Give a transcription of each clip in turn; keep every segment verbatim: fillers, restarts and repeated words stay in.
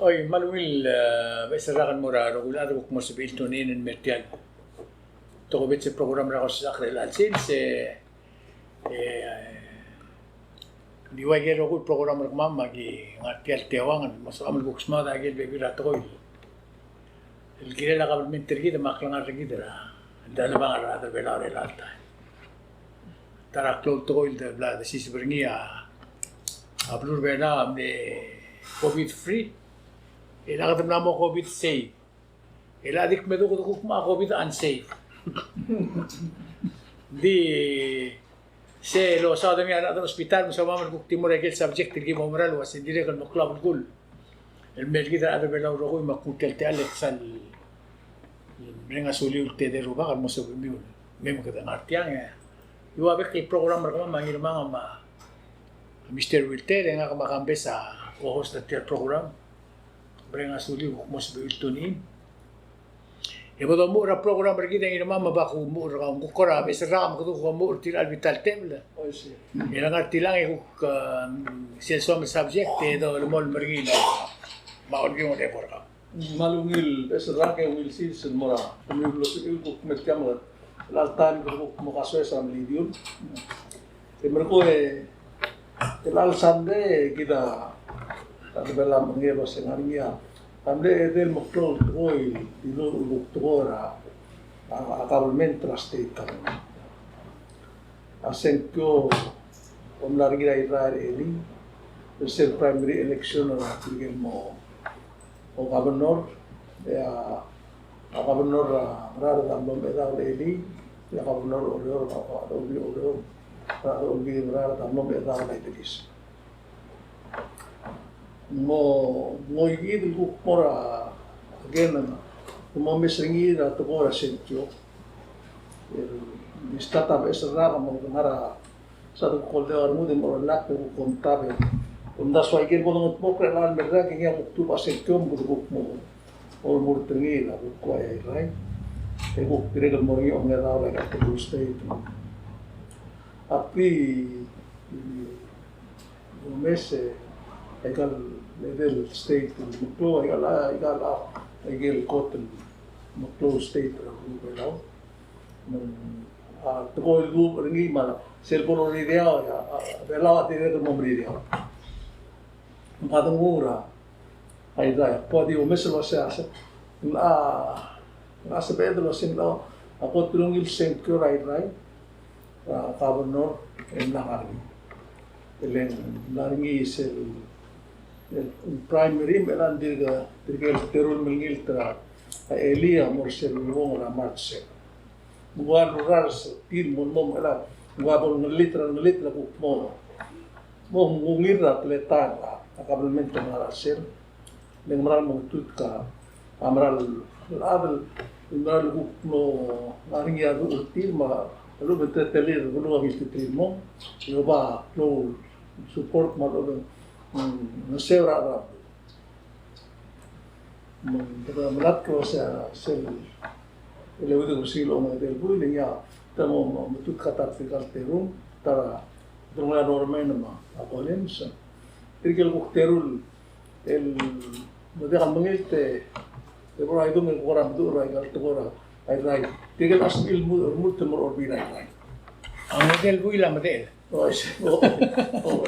Oi, me a ungil, e, beches el rak el mo er a rokui el chad el kuk mo sebechir el tune in el mei er tia el tokubets el program er a Kausisechakl er chelecha el sils, e, e, di ua ikel rokui el program er kemam me aki ngar tia el teuang el mo sebecham el kuk smaod a ikel bebil er a tekoi el kirel a kabelment er kid me a klengar er kid er a delebangel a rechad er a Belau er chelecha el taem. Ta er a klou el tekoi el de bla desiseb er ngii a, a beluu er a Belau a mle COVID free, e a kede mla mo COVID safe. E a di kmedukl e kuk mo COVID unsafe. Di se el losaod er ngii a rechad er a hospital me sebecham el kuk di mo er a ikel subject el ki mo mera el uase ng dirrek el meklou a belkul el mei er kid a rechad er a Belau el rokui me a kuk tia el techall e sal mereng a suliu el tedei el rubak el mo sebechemiu el mei me kede ngar tiang. E ua bek el program er kemam a Ngirmang me a Mister Wilter, e ngak me a Kambes a co-host er tia el program. Mereng a suliu el kuk mo sebechir el tune in. E bo domuchel er a program er kid e Ngirmang me a bo kumuchel er kau, ng kuk kora beches el rak me kede kuk omuchel er tirka el bita el tebel. E le ngar tiang e kuk, e, sel soam el subject e dolemolem er ngii me a Olbiong el eko er kau. Me a ungil beches el rak e ungil sils el mo er a kemiu el osebechiu el kuk mei er tiang er chelecha el taem el kuk mo kasoes er a Melidiul. E merekong e chelecha el Sunday e kid a, a Belau a medengei el uase ng ngar er ngii a mle edei el meklou el tekoi el dilu el kuk tekoi er a, a, a government er a state. A sengkio a mla er ngii er a Irrai er a elii, el sel primary election er a tirke el mo governor, e a, a governor er a Ngaraard a mlo mechedaol er a elii, e a governor er a Oreor, a, a, Oreor, er a Olbiil er a Ngaraard a mlo mechedaol er a Adelais. Mo, mo ikid el kuk mo er a, again, mo mes er ngii er a tekoi er a sengkio. El, di start a beches el rak me ng ngar er a, sa de kuk oldeu a rengud e mo er a lak e kuk omtab e. Omdasu a ikel bo dongetmokl er a chelecha el mei el rak e ngii a kuk tubech a sengkio me kede kuk mo, mo remurt er ngii el kuk ua Irrai. E kuk dirrek el mo er ngii a omengedaol er a Tuesday. Ak di, di, Omes, e, aika el edei el state el meklou, aika el, aika el, aika el kot el meklou el state er a beluu er a Belau. Me ng, a, tekoi el duubech er ngii me a sel bo lorrireau, a, a, Belau a dirrek el mo merireau. Ng kede nguu er a Airai, ak di omes el uasei a se, ng locha, ng locha sebeched el uasei ng locha, a kot el ungil sengkio er a Airai, a governor, e ng mla ngar er ngii. E le ng mla er ngii sel, el primary, me chelechang dirk, dirk el teru el mlengilt er a elii a mo er sel ulebongel er a March seven. Me ng ua lurrars er tir el mo, mo, me chelechang, ng ua bo lengellilt er a, lengellilt er a kuk mo, mo, mo ungil er a teletael a, a kabelment el ngar er a sel. Le ng mera el mo tutk a, a mera el, a mera el kuk mo ngar er ngii a duch er tir me a lechub e ng teletelir el beluu a ngiltetelir el mo, e oba klou el support me a lechub e ng, mm, ngeseu er a, er a Me ng kede melatk el uasei a sel, el euid el kebesengil a ongedei el buil, e ngii a te mo, mo, mo tutk a ta er tirka el teru, ta er a, te mo er a Norman me a Collins. Tirke el kuk teru el, el mo diak el mengilt e, e bo er a idung e kuk er a meduch er aika el tekoi er a Airai. Tirke el sebechir el mo, mo, te mo er a Olbiil er a Irrai. A ongedei el buil a medechel. Oi, se, o, o, o,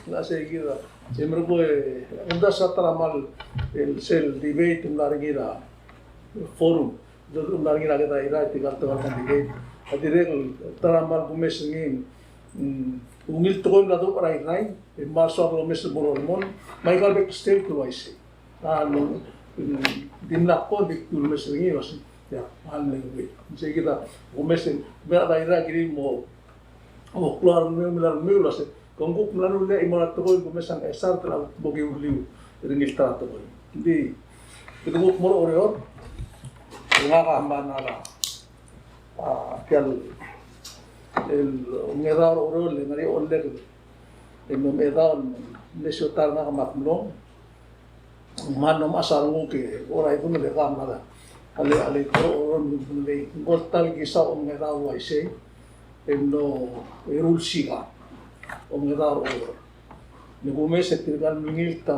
ng sei kid a. E merekong e, omdasu a ta er a mal, el sel debate el mla er ngii er a forum. Ng mla er ngii er a ked a Irrai, tirka el tekoi er a candidate. A dirrek el ta er a mal kumes er ngii, mm, ungil tekoi el mla duubech er a Irrai, e mal soak el omes el mo er a Oregon, me aika el bek el state el uaisei. A, ng, mm, dimlak kuk di kumes er ngii el uasei. Ia, a mle ungil. Ng sei kid a, kumes er ngii, me a Irrai a kirir el mo Mo klou a rengmiu, me a rengmiu el uasei, kung kuk mla rullii a chimo er a tekoi el kumes a Ngchesar el kuk mo kiuliu er ngii el ta er a tekoi. Ng di, kede kuk mo er a Oreor, e ngak a mla ngar er a, a, tia el, el ongedaol er a Oreor, le ngar er ngii a ollek el, el mo medaol, me siotai er ngak me ak mlong, Me ng mlo mechas a renguk e, ora e kung le ka mla da. A le, a le, ko, ora, le, ng ko el ta el kisa a ongedaol el uaisei, e mlo, e rullii a ongedaol er a Oreor. Le kumes e tirka el mlengilt a,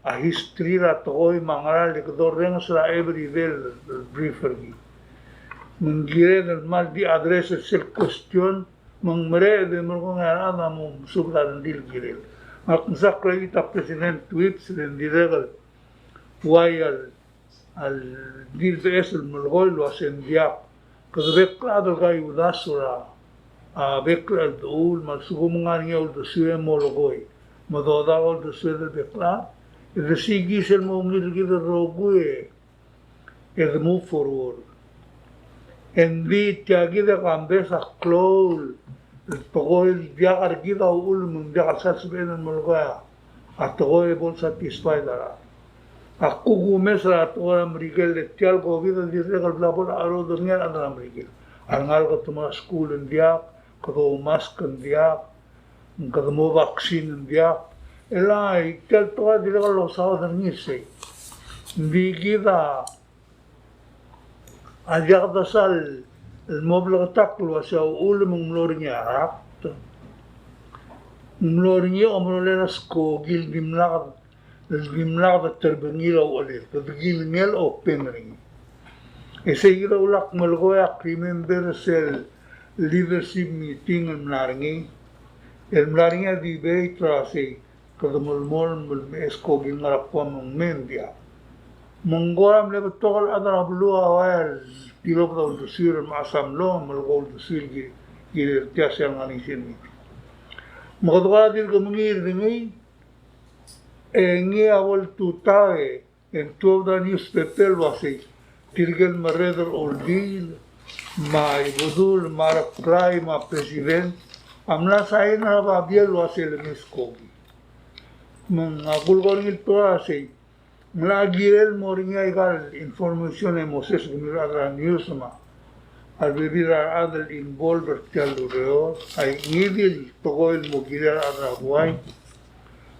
a history er a tekoi me a ngerang el kede orrenges er a everyday el brief er kid. Me ng kired el kmal di address er sel question, me ng mereched e merekong e a rechad a mo mesubed a rengrir el kirel. Me ak msa credit a President Whipps le ng dirrek el uai el a di el beches el melekoi el uase ng diak. Kede bek el chad el kaiudasu er a bek el cheldechuul me a lsekum ng ngar er ngii a uldesued el mo lekoi me dodak a uldesued el bek el chad, e de sikis el mo ungil er kid el rokui e de move forward. Engdi tia kid a kambes a klou el tekoi el diak er kid a uchul me ng diak el sal sebeched el melekoi a tekoi e bo el satisfied a rechad. Ak kuk kumes er a tekoi er a Merikel e tia el COVID a dirrek el bla bo lecherodel er ngii a rechad er a Merikel. A rengalek te mo er a skuul ng diak, kede oumask ng diak, kede mo vaccine ng diak. E le tia el tekoi a dirrek el losaod er ngii er sei. Ng di kid a a diak de sal mo bleketakl el uase a uchul me ng mlo er ngii a rakt. Ng mlo er ngii a omerolel a skoki el dimlak, el dimlak de terbengir a uchelel, kede kilengei el open er ngii. E sei kid a ulak melekoi, ak remember sel leadership meeting el mla er ngii, el mla er ngii a debate er a sei, kede melemolem el mei a skoki el ngar er a Guam me ng mei e ng diak. Me ng kora mle betok el chad er a beluu a uai el tilobed a uldesuir el mechas a mlo, me le ko uldesuir el ki, kirel tia sel ngar er ngii sel meeting. Me kede kora dirk mengiil er ngii, e ngii a bo el tutau e e ng tuobed a newspaper el uasei, tirke el merreder er a oldiil, me a Ibedul, me a Reklai, me a president, a mla sain er a babier el uasei le mei skoki. Me ng a kulekoi er ngii el tuobed el uasei, ng locha kirel el mo er ngii aika el information e mo sesei kemiu el chad er a news me a a rebebil er a rechad el involve er tia el ureor, a ngii di el tekoi el mo kirel a rechad er a buai.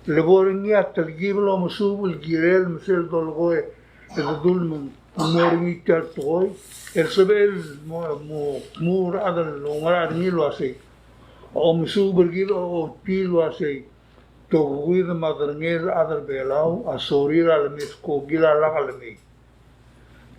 Le bo er ngii a telkib el omesuub el kirel me sel dolekoi e de dul me ng mo er ngii tia el tekoi. El sebechel el mo, mo, mo er a rechad el oungerachel er ngii el uasei, omesuub er kid a ochotii el uasei, tokubets me a derengel a rechad er a Belau a sorir a lemei e skoki a lak lemei.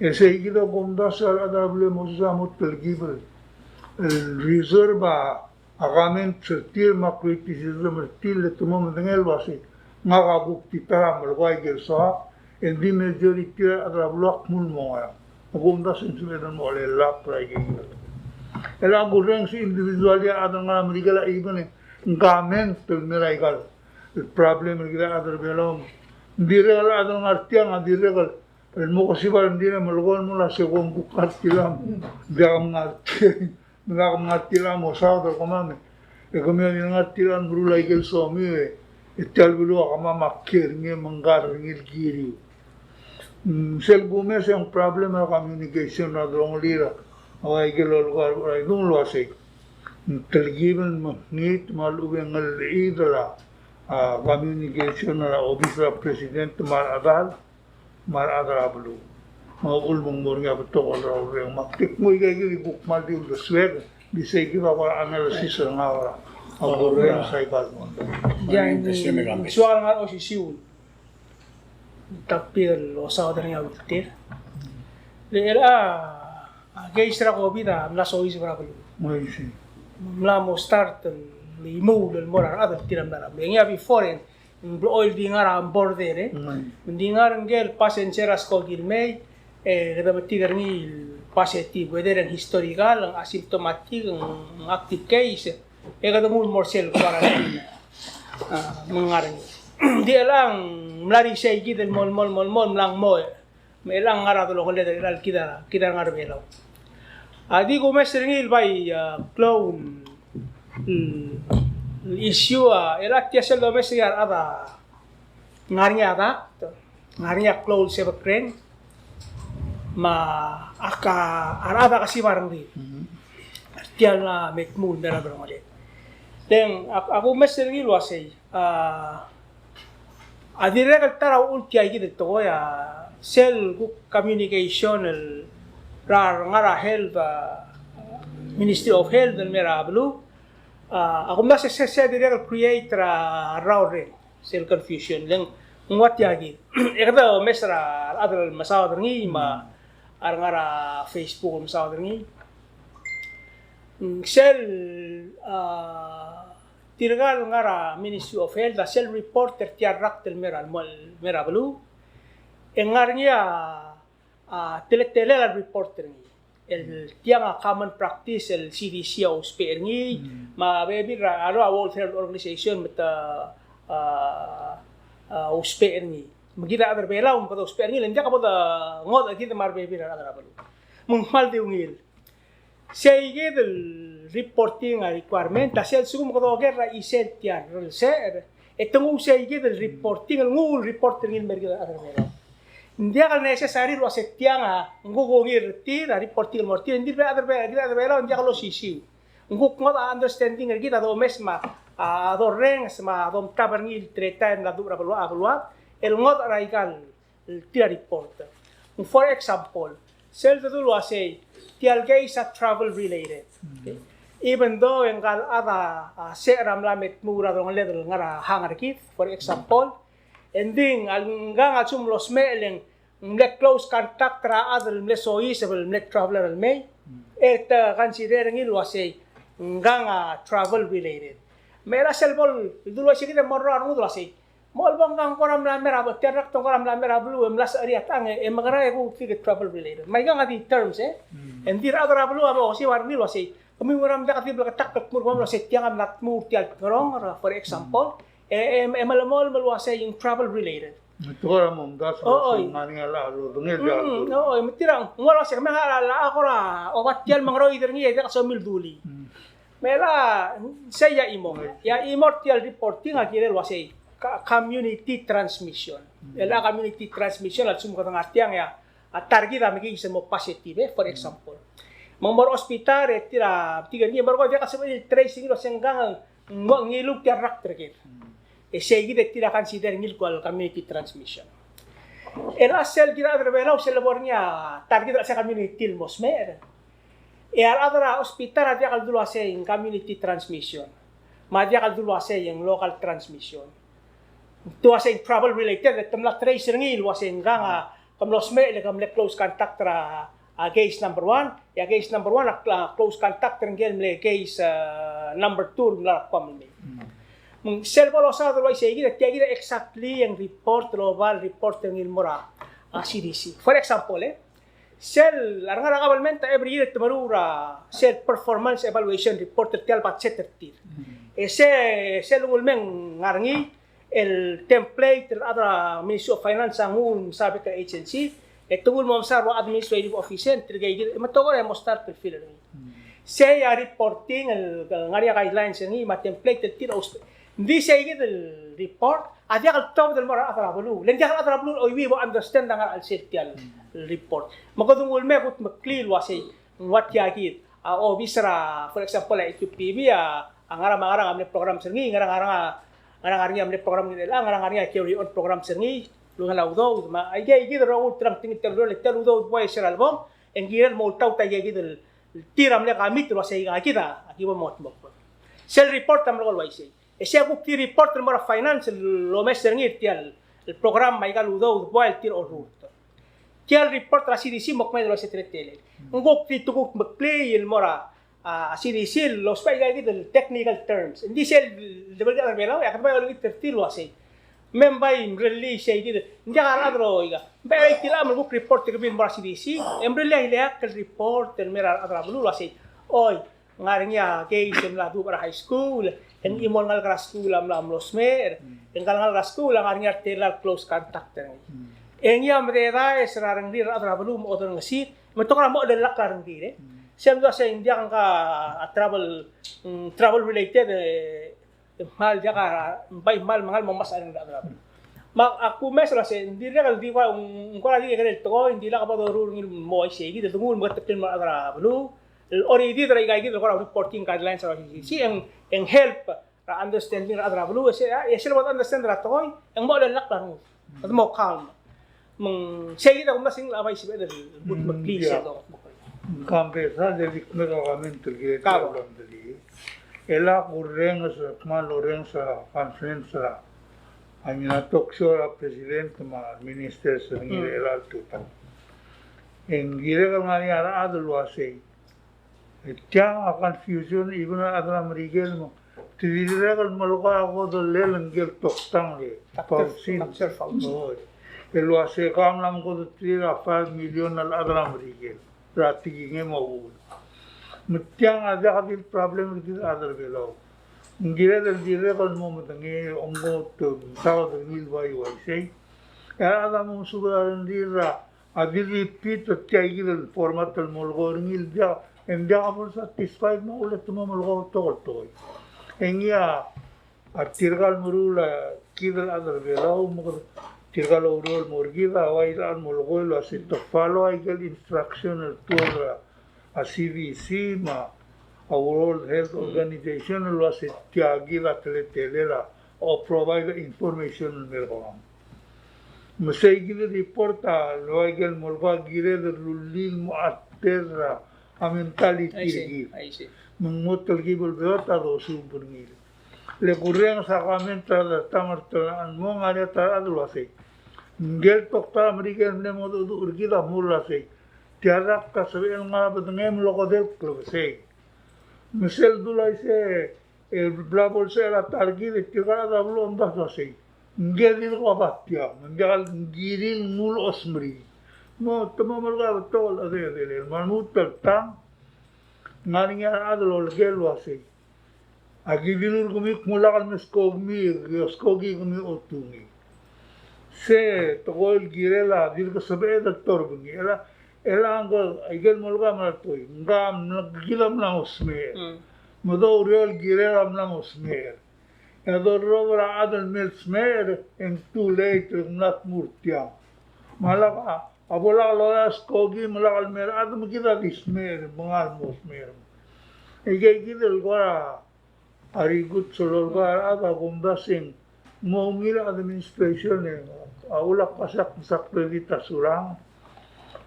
E sei kid a kumdasu e a rechad er a beluu e mosesei a mo telkib el reserve a comment er tir me a criticism er tir le te mo medengei el uasei ngak a kuk di ta er a melekoi aike el soak, e ng di majority er a rechad er a beluu a kmu el mo ngerang. Me kumdasu e ng sebeched el mo chelellakl er aike el. E le a kurrenges individually a rechad el ngar er a Merikel a even e ng comment el mei er aika el problem er kid a rechad er a Belau. Ng dirrek el chad el ngar tiang a dirrek el mo kesib a rengrir e melekoi el mo er a se kom kuk ngar tiang. Ng diak mngar tiang. Me ngak a mngar tiang el mo saod el kemam e, e kemiu a di ngar tiang el meruul aike el somiu e, e tia el beluu a kemam a kiei er ngii me ng ngar er ngii el kiriu. Mm, sel kumes e ng problem er a communication er a delongelir a uaike el lolekoi er a idung el uasei, ng telkib el mekngit me a lechub e ng ngelechid er a, a, communication er a obis er a president me a rechedal me a rechad er a beluu. Me a uchul me ng mo er ngii a betok el raureng. Me ak di kmo aika kid a kuk kmal di uldesuek, di sei kid a kora analysis er ngak er a, a kurrenges aika el mo. Ia, ng soak el ngar er a osisiu el topic el losaod er ngii a ultir. Le er a, a case er a COVID a mla soiseb er a beluu. Oi, sei. Mla mo start el imuul el mo er a rechad el tir a mla er a beluu. E ngii a before e ng blechoel di ngar er a border, e. Mm. Ng di ngar er ngii el passenger a skoki el mei, e kede metik er ngii el positive, whether ng historical, ng asymptomatic, ng active case, e kede nguu el mo er sel quarantine. A, me ng ngar er ngii. Di chelechang, mla er isei kid el mo, mo, mo, mo, mla mo, e. Me chelechang ngar er a delongeled er chelechang kid a, kid a ngar er a Belau. A di kumes er ngii el bai, a, klou el, el issue a, chelechang tia sel domes er ngii a rechad a ngar er ngii a dakt, ngar er ngii a klou el sebekreng, me a ka, a rechad a kesib a rengrir. Mhm. Tia el mla me kmu el mei er a delongeled. Then, a, a kumes er ngii el uasei, a, a dirrek el ta er a uchul tia kid el tekoi a sel kuk communication el er a, ngar er a health, a, Ministry of Health el mei er a beluu, a, a kumdasu e se, se dirrek el create er a rraurreng, sel confusion. Le ng Ng ua tia kid. E kede omes er a rechad el mesaod er ngii me a re ngar er a Facebook el mesaod er ngii. Ng sel, a, tirka el ngar er a Ministry of Health, a sel report er tia el rakt el mei er a, el mei er a beluu. E ng ngar er ngii a, a, teletelel a report er ngii. El tiang a common practice el C D C a ousbech er ngii, me a bebil er a, a World Health Organization me te, a, a, ousbech er ngii. Me kid a rechad er a Belau me kede ousbech er ngii, le ng diak bo de ngodech kid me a rebebil er a rechad er a beluu. Me ng kmal di ungil. Sei kid el reporting a requirement, a sel lsekum kede oker er a chisel tia el rellsecher, e te nguu sei kid el reporting, el nguu el report er ngii el mer kid a rechad er a Belau. Ng diak el necessary el uase tiang a, ng kuk ungil er tir a reporting el mo er tir, ng di a rechad er a Belau, ng diak el osisiu. Ng kuk ngodech a understanding er kid a domes me a, a dorrenges me a domtab er ngii el teletael el mla duch er a beluad, a beluad, el ngodech er aika el tir a report. For example, sel dedu el uasei, tia el case a travel related. Okay? Even though e ngka el chad a, a, secher a mla me tmuu er a delongeled el ngar er a hangar er kid, for example, e ng di ngka a lsekum ng mlo smecher e ng mle close contact er a chad el mle soiseb el mle traveler el mei, e te consider er ngii el uasei, ngka a travel related. Me a sel bo el dedu el uasei kid e mo er a rengud el uasei, mo el bo ngka ng kora mla mer a, tia el rakt ng kora mla mer a beluu e mla secherii a techang e, e mekerang e kuk tia el travel related. Me aika a di terms, e. E ng di a rechad er a beluu a bo kesiu a rengrir el uasei, kemiu ngera me diak di bleketakl el kmo er kemam el uasei tiang a mla tmuu er tia el ngerong, for example, e, e, e melemolem el uasei ng travel related. Me te kora momdasu el uasei ng ngar er ngii a lodengei el diak. Oi, me tirang, ng ua el uasei, kemiu a, a, a kora oba tia el mengeroid er ngii e diak somiu el dulii. Me a, sei a chimo. E a chimo er tia el reporting a kirel el uasei, ka-, community transmission. E a community transmission a lsekum kede ngar tiang e a, a ta er kid a mekiis el mo positive, e, for example. Me ng mo er a hospital, e tir a, tirke el ngii, e mo er a ko diak a sebechir el trace er ngii el uasei ngkang, ng mo ngiluu tia el rakt er kid. E sei kid e tir a consider ngii el kmo community transmission. E a sel kid a rechad er a Belau, sel lebo er ngii a ta er kid er a sel community el mo smecher. E a rechad er a hospital a diak el dedu el uasei ng community transmission. Me a diak el dedu el uasei ng local transmission. Te uasei ng travel related, e te mla trace er ngii el uasei ngkang a, ke mlo smecher e ke mle close contact er a, a case number one, e a case number one a cl-, close contact er ngii el mle case, a, number two el mla er a kua el mei. Me ng sel bo losaod el uaisei kid, tia kid a exactly e ng report el oba el report er ngii el mo er a, a, C D C. For example, e, sel, a re ngar er a government a every year te meruul er a sel performance evaluation report er tia el budget er tir. E se, sel ungil me ng ngar er ngii el template el chad er a Ministry of Finance a nguu el msa er a bek el agency, e te nguu el mo msa er a administrative office, e tirke kid, e me te kora mo start el fill er ngii. Sei a reporting el, el ngar er ngii a guidelines er ngii, me a template el tir a ousbech. Ng di sei kid el report a diak el tobed el mo er a rechad er a beluu. Le ng diak el chad er a beluu el oiuii bo understand a ngar er a chelsel tia el report. Me kede nguu el me kudmeklii el uasei ng ua tia kid. A obis er a, for example, a E Q P B a, a ngar er a, me a ngar er ngii a mle programs er ngii, ngar er a, ngar er a, ngar er ngii a mle program er ngii, ngar er ngii a carry on programs er ngii, el ungil a udoud, me aika kid el rokui el tirang tingit el udoud, tia el udoud el buai er sel lebong, e ng kirel mo oltaut aika kid el tir a mle commit el uasei aika kid a, aki bo mo dmokl. Sel report a mlo uaisei. E sei a kuk di report el mo er a finance el omes er ngii er tia el program me aika el udoud el buai el tir a orrurt. Tia el report er a C D C a mo kmeed el uasei teletelel. Ng kuk di kudmeklii el mo er a, a, C D C el ousbech aika kid el technical terms. Ng di sel debo er a Belau, e a kede bai olengit er tir el uasei, me ng bai mrellii sei kid, ng diak a rechad el oika. Ng bai aika el chad el kuk report er kemiu el mo er a C D C, e mrellii a ileakl el report el mer a rechad er a beluu el uasei, oi, ngar er ngii a case el mla duubech er a high school, e ng chimo el ngalek er a skuul a mla mlo smecher, e ngka el ngalek er a skuul a ngar er ngii a retelael el close contact er ngii. E ngii a mededaes er a rengrir a rechad er a beluu me oderengesir, me te kora mo chelellakl a rengrir, e. Sel mdu a sei ng diak ngka a travel, mm, travel related, e, kmal diak a, bai kmal mengal mo mesa a rengrir a rechad er a beluu. Me a kumes el uasei, ng dirrek el di kora, ng kora di kekerei el tekoi, ng di lak bo doruul er ngii el mo uaisei kid, e de nguu el meketeklii el mo er a rechad er a beluu, el already er aika kid el kora reporting guidelines er a C D C, e ng, e ng help er a understanding er a rechad er a beluu, e se, e sel bo de understand er a tekoi, e ng mo chelellakl a rengud. Kede mo calm. Me ng sei kid a kumdasu e ng bai sebeched el kudmeklii sel do. Ng kambes a, le di kmo a comment el kirel tia el bla mdulii. E a kurrenges, kmal orrenges a conference er a a ngii a talk show er a president me a minister er ngii er a tutau. E ng dirrek el ngar er ngii a rechad el uasei, e tiang a confusion, even a rechad er a Merikel me te dirrek el melekoi a kodellel ngike el toktang el Doctor Fauci. Doctor Fauci. Oi. El uasei kau a mla mekodeterir a five million el chad er a Merikel er a tekingem a uchul. Me tiang a diak di el problem er kid el chad er a Belau. Ng kired el dirrek el mo medengei, ongo te mesaod er ngii el bai uaisei. E a rechad a mo mesubed a rengrir er a a di repeat er tia kid el format el molekoi er ngii el diak, e ng diak bo el satisfied me a uchul e te mo melekoi a betok el tekoi. E ngii a tirka el meruul a kid el chad er a Belau, me kede tirka el oureor el mo er kid a ua el molekoi el uasei te follow a ikel instruction el tuobed er a a C D C me a World Health Organization el uasei tia kid a teletelel a o provide information el mei er kemam. Me sei kid el report a le ua ikel molekoi a kired el rullii el mo update er a mentality er kid. Me ng mo telkib el beot a dosuub er ngii. Le kurrenges a comment er a ta er a Ngirametuong el uasei, ngike el toktang er a Merikel el mle mengedecheduch er kid a mle uasei, tia el rakt a sebechel ngar er a bedengem el okedei el klebesei. Me sel dula isei e bla bo lsebechel a ta er kid e tirka el chad er a beluu a omdasu el uasei, ngike dirk ua ba tiang, me ng diak el kirir el nguu el osmerii. Mo te mo melekoi a betok el chedechedelel me a lmuut el tang. Ng ngar er ngii a rechad el olekel el uasei, aki dilu er kemiu kmo lak el meskau kemiu, e oskau kemiu otungii. Se tekoi el kirel a dirk sebeched el torbengii. E le, e le ng ko ikel molekoi a mla tekoi, ngka a mla, kid a mla mo smecher. Me a doureor el kirel a mla mo smecher. E a dorrob er a chad el mle smecher e ng too late, e ng mla tmuu er tiang. Me a lak a A bo lak loia skoki me lak el mer a chad me kid a di smecher, me ngar mo smecher. Ikei kid el kora a rikut sel olkar a chad a kumdasu e ng mo ungil a administration e a ulak pasak, pasak credit a Surangel.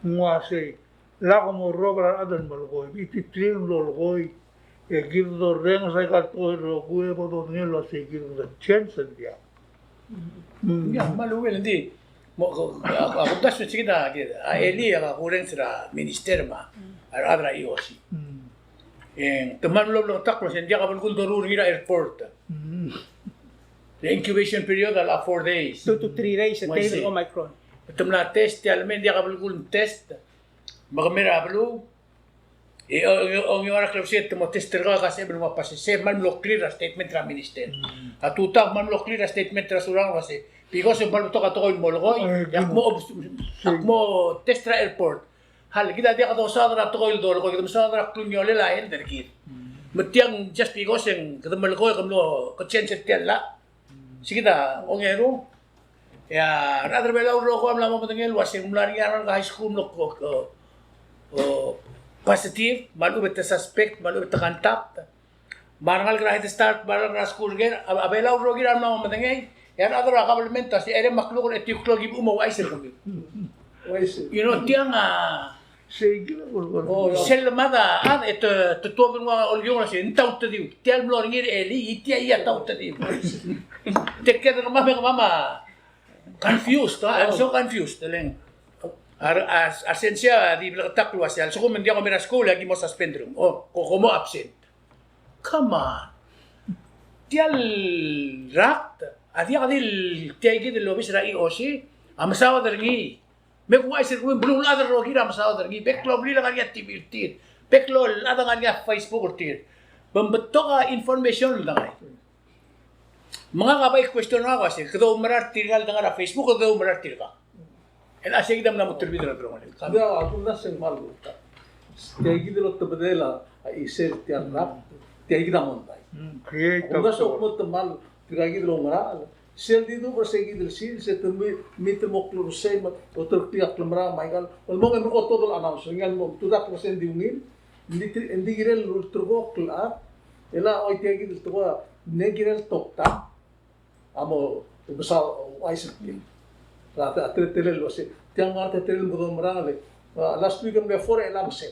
Ng uasei, lak mo rrob er a rechad el melekoi, e di train el lolekoi, e kid dorrenges aika el tekoi el rokui e bo dodengei el uasei kid kede change el diak. Mm. Ia, me a leuel, ng di, mo, ko, a, a, a kumdasu se kid a, a Eli a kurrenges er a minister me a rechad er a E O C. Mm. E te mla mlo bleketakl el uasei ng diak a belkul el doruul er ngii er a airport. Mm. The incubation period a four days. Two to three days, e te Omicron. Te mla test, tia el mei e ng diak a belkul el test. Me ke mei er a beluu, e, o, o, ongeua el klebesei e te mo test er kau e ke sebechem el mo pass. Se kmal mlo clear a statement er a minister. Mm. A tutau kmal mlo clear a statement er a Surangel el uasei, because e kmal betok a tekoi el molekoi, e ak mo, ak mo test er a airport. Hal, kid a diak dosaod er a tekoi el dolekoi, kid a mesaod er a klungiolel a health er kid. Mm. Me tiang just because e ng kede melekoi e ke mlo, ke change er tia el llach. Se kid a ongeru. E a rechad er a Belau el rokui a mla mo medengei el uasei ng mla er ngii a rengalek er a high school el ko, ko, ko positive, me a lechub e te suspect, me a lechub e te contact. Me a rengalek er a Head Start, me a rengalek er a skuul er ker, a, a Belau el rokir a mla mo medengei, e a rechad er a government a se, e le me ak luk er a etiu el klok e ki bo mo ouchais er kemiu. Uaisei. You know, tiang a Sei kid a, o, sel lemad a chad e te, te tuobed el nguu a olkiung el uasei, ng tautediu. Tia el mlo er ngii er a elii, e tia a tautediu. Te kede kemam, kemam a confused, a, I'm so confused, e le ng. A, a, a sensei a di bleketakl el uasei, a lsekum e ng diak kom er a skuul, e aki mo suspend er kemiu. O, ko, ko mo absent. Come on. Tia el rakt a diak di el, tia kid el obis er a E O C a mesaod er ngii. Me kuuchais er kemiu, beluulechad el rokir a mesaod er ngii, bek el blil a ngar er ngii a TV er tir, bek el chad a ngar er ngii a Facebook er tir. Me ng betok a information el dengai. Me ngak a bai question er ngak a uasei, kede oumera er tirka el dengar er a Facebook, kede oumera er tirka. E le a sei kid a mla mo terbid er a delongelel. Ia, a kumdasu e ng kmal, tia kid el otebedel a chisel tia el rakt, tia kid a mondai. Mm, create a kumdasu a kmo te kmal Tirka kid el oumera, sel di dubech er se kid el sils, se te mei, mei te mo klou er sei, me oterekokl a klemera, me aika el, el mong e merek a todol announce, ngii a mo, tudak er se ng di ungil, ng di, ng di kirel el ulterekokl a, e le oi tia kid el tekoi, ng kirel toktang a mo, e besa, uaisei. A, a teletelel el uasei, tiang a teletelel el mo domerang el, a, last week e mle four e le ng sei.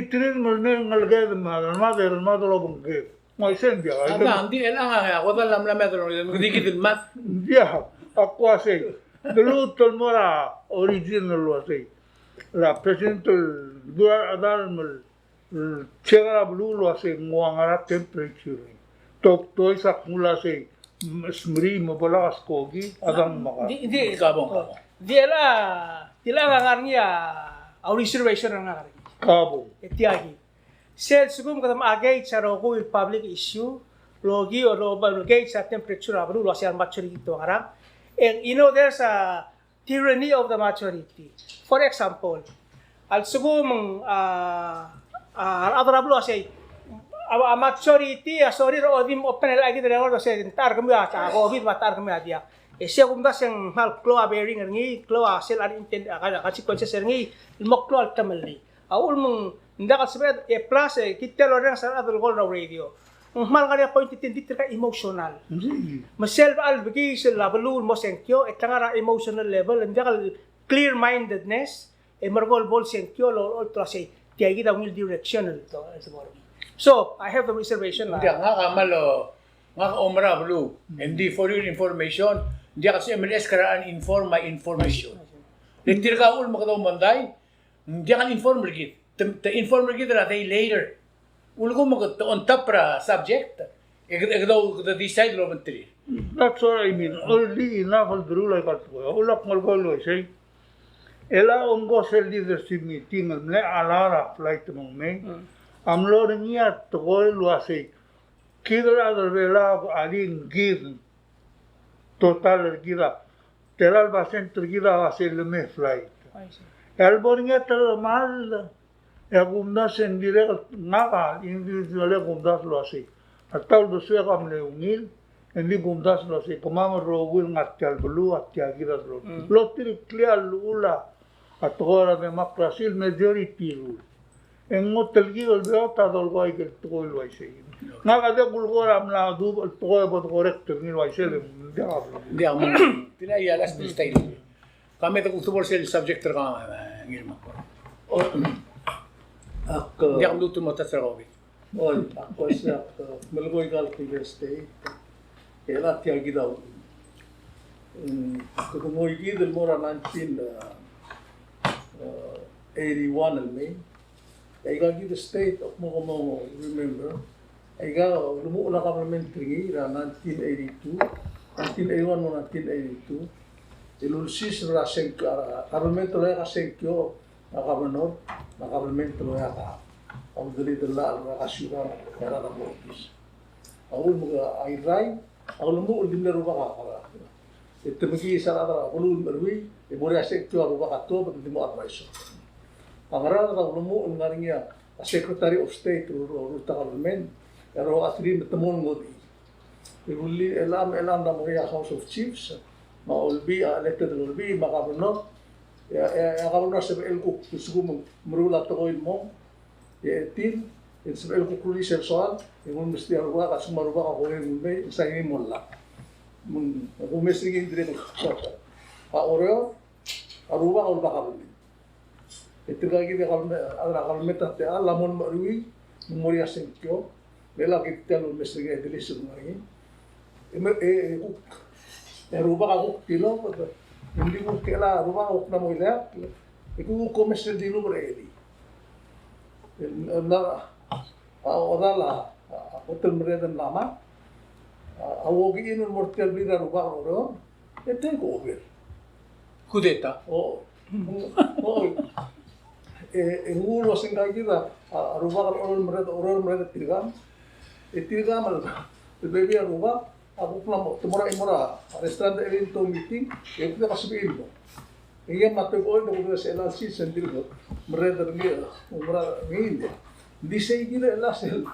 di three me a ngelekel me a rechad, me a rechad el obengkek. Ng uaisei ng diak. A, ng di el ngar er ngii a kodall a mla me a delong, ng di kid el mad. Ng diak, ak uaisei. De lmuut el mo er a original el uaisei. Er a president el dua el chad el me el check er a beluu el uaisei ng ua ngera a temperature. Tok tois a kmo el uaisei, m-, smerii me bo lak a skoki, a dang me a ka. Di, di, kabong, kabong. Di el, di el ngar er ngii a, a reservation el ngar er ngii. Kabong. E tia kid. Sel lsekum kede mo gauge a rokui el public issue, loki o lo, lo gauge a temperature er a beluu el uaisei a maturity a ngerang. And you know, there's a tyranny of the majority. For example, a lsekum, a, a, a rechad er a beluu a uaisei, a, a majority a sorir e di mo open el aike el uaisei, ng ta er kemiu a, a COVID me a ta er kemiu a diak. E sei a kumdasu e ng kmal klou a bearing er ngii, klou a sel unintended, a, consequences er ngii, el mo klou a temellii. A uchul me ng diak el sebeched, e plus, e, kid tia el orrenges a rechad el call er a radio. Ng kmal ngar er ngii a point el tir a emotional. Mm. Me sel bo el bekiis er a beluu el mo sengkio, e te ngar er a emotional level, ng diak el clear-mindedness, e merekong el bo el sengkio el, el, el uaisei, tia kid a ungil direction el, el, el. So, I have a reservation. Ng diak, ngak a kmal, ngak a oumera beluu. Mm. And the, for your information, ng diak el sebechem el ask er a uninformed my information. Le tirka uchul me kede oumondai, ng diak el inform er kid. Te, te inform er kid er a day later. Ulekum me kede on top er a subject, e kede, e kede, kede decide el obengterir. That's what I mean. Early enough el deruul aika el tekoi. Ulak ngelekoi el uaisei. El a ongo sel leadership meeting el mle chelechang er a flight me ng mei. Mm. A mlo er ngii a tekoi el uaisei. Kid el chad er Belau a di ngii. Total er kid a, tela el basent er kid a uasei le me flight. Uaisei. E a lebo er ngii a telemall, e a kumdasu e ng dirrek el ngak a individual e kumdasu el uasei, a ta uldesuek a mle ungil, e ng di kumdasu el uasei, kemam el rokui el ngar tia el beluu a tia kid a dolekoi. Mm. Lotireklii a llechul a tekoi er a democracy el majority rule. E ng mo telkib el beot a dolekoi aike el tekoi el uaisei. Ngak a diak kulekoi er a mla dubech el tekoi e bo de correct er ngii el uaisei le ng diak a. Ng diak a mo. Tia a last freestyle. Ka me de kuk tebol sel subject er kau, e, Ngirmekur. O, ak, e, ng diak mluut el mo touch er a COVID. Oi, ak uaisei, ak, e, melekoi aika el Tibet State. E a tia kid a, mm, kede ngoi kid el mo er a nineteen, e, e, eighty-one el mei. Aika kid a state, ak mo, mo remember. Aika, e, ulemuchel a government er ngii er a nineteen eighty-two, nineteen eighty-one mo nineteen eighty-two. El ulsirs er a sengkio, a, government el oeak a sengkio, a governor, me a government el oeak a, a ulderedel el oeak a siukang, a rechad er a Morokus. A uchul me a Irrai, a ulemuchel el di mle rubak a kora. E te mekiis a rechad er a beluu el meruul, e mo er a sengkio a rubak a tuobed el di mo advisor. A Ngaraard a ulemuchel el ngar er ngii a Secretary of State, ru-, ru-, rulta government, e a rubak a three me te mo ngodech. E rullii, e chelechang, e chelechang a mo er a House of Chiefs, me a Olbiil, a elected el Olbiil, me a governor, e a, e a, e a governor a sebechel kuk, lsekum ng meruul a tekoi el mong, e eighteen, e ng sebechel kuk rullii sel soal, e ng ulemesterir a rubak, a lsekum a rubak a kongei el mei, e ng sain e mo llach. Me ng, e kumes er ngii e ng dirrek el soal. A Oreor, a rubak a uleba government. E tirka kid a government, a government a techall a mo meruul, me ng mo er a sengkio, me a lak kid tia el ulemes er ngii a Edelis el ngar er ngii. E me, e, e kuk, e a rubak a kuk tilobed, e ng di kuk el a rubak a kuk mla mo ileakl, e kuk omes el dilubech er a elii. E, e, mla, a, odal a, a, kot el merreder el mla mad, a, a okiu el mo er tia el blil er a rubak er a Oreor, e take over. Kudeta. O, o, e, e ng ua se ngka kid a, a, rubak er a Oreor el merreder, Oreor el merreder tirkang. E tirkang el, el bebil a rubak, a kuk mla mo, te mo er a, mo er a restaurant el to meeting, e kuk diak a sebechir el mo. E ngii a mla tekoi el kuk diak a sel sils e ng dirk merreder er ngii, merreder er ngii. Ng di sei kid el sel,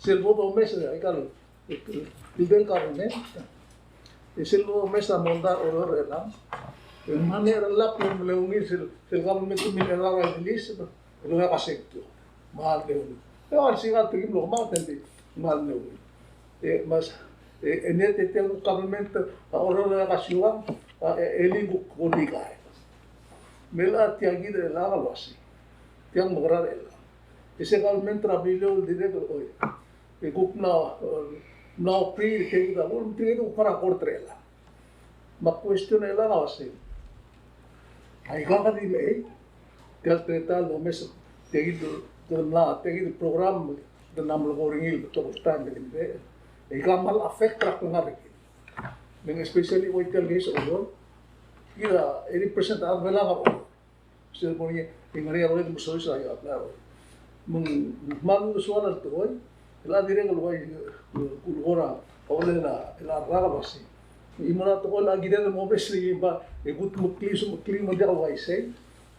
sel bo domes er aika el, el, el, el government. E sel bo domes a mondai er a Oreor er chelechang. E ng mle er a lak el mle ungil sel, sel government el mle er a Edelis, el oeak a sengkio. Me a le ungil. E a lsekum te kim lo kemam e ng di, me a le ungil. E, mas, e, e ng di tia el kuk government a Oreor el oeak a siukang, a, e, e le kuk kongei. Me a tia kid el chelechang el uasei. Tia el mekerang el chelechang. E se government er a Beliliou el dirrek el oi. E kuk mla, e, mla okiu, e tia kid a, me tia kid a kuk ngar er a court er chelechang. Me a question er chelechang a uasei. Aika kede di mei, tia el teletael el omes, tia kid el, tia kid el mla, tia kid el program, el mla melekoi er ngii el betok el taem el di mei. Aika kmal affect er a klengar er kid. Me ng especially ua tia el case er a Oreor. Kid a eighty percent er a Belau a ngar er a Oreor. Sel bo er ngii, e ng ngar er ngii a rolel el mo soiseb a, a, a, me ng, me ng kmal uldesuel a tekoi, el a dirrek el ua, e, kuk kora, a rolel a, el a rak el uasei. Ng mo er a tekoi el a kirel el mo omes er ngii me, e kuk meklii, meklii me ng diak el uaisei.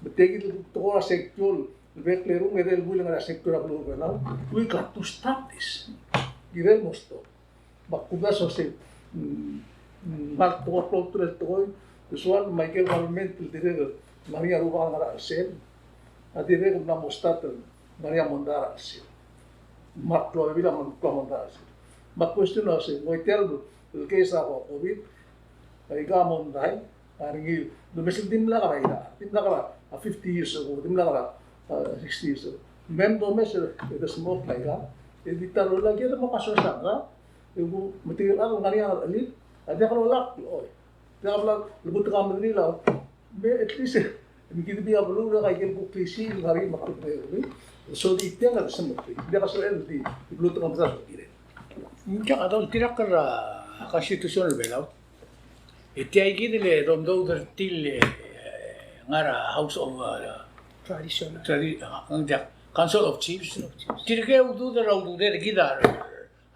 Me tia kid el tekoi er a sengkio el bek el erung, e de el buil el ngar er a sengkio er a beluu er a Belau. We got to stop this. Kirel el mo stop. Me a kumdasu a se, mm, mm, me a tekoi el klou el tekoi, usual me aike el government el dirrek el ngar er ngii a rubak el ngar er a chelsel, a dirrek el mla mo start el ngar er ngii a mondai er a chelsel. Me a klou a bebil a mo, klou a mondai er a chelsel. Me a question a se, ng ua tia el case er a COVID, aika a mondai, a rengul, domes el dimlak er a, dimlak er a fifty years ago, dimlak er a, uh, sixty years ago. Me ng domes el, e de smok er aika, e di ta el rolel a kired el mo kasoes er ngak, e ku, me tirke el chad el ngar er ngii a ngerechelel, a diak lolak, oi. Diak lolak, le kuk te ka medengei el, me at least, e me kid a beluu el ngar er ngii a ikel kuk klisiich el ngar er ngii me a kuk medengei. So di tiang a de smok, diak a sebechel di, di beluu te ka medengei el kired. Ng diak a doltirakl er a Constitution er a Belau. E tia kid el domdasu er tir el ngar er a House of, uh, Tradition. Tradi-, uh, ng diak, Council of Chiefs. Council of Chiefs. Tirke a udoud er a udoud er kid a,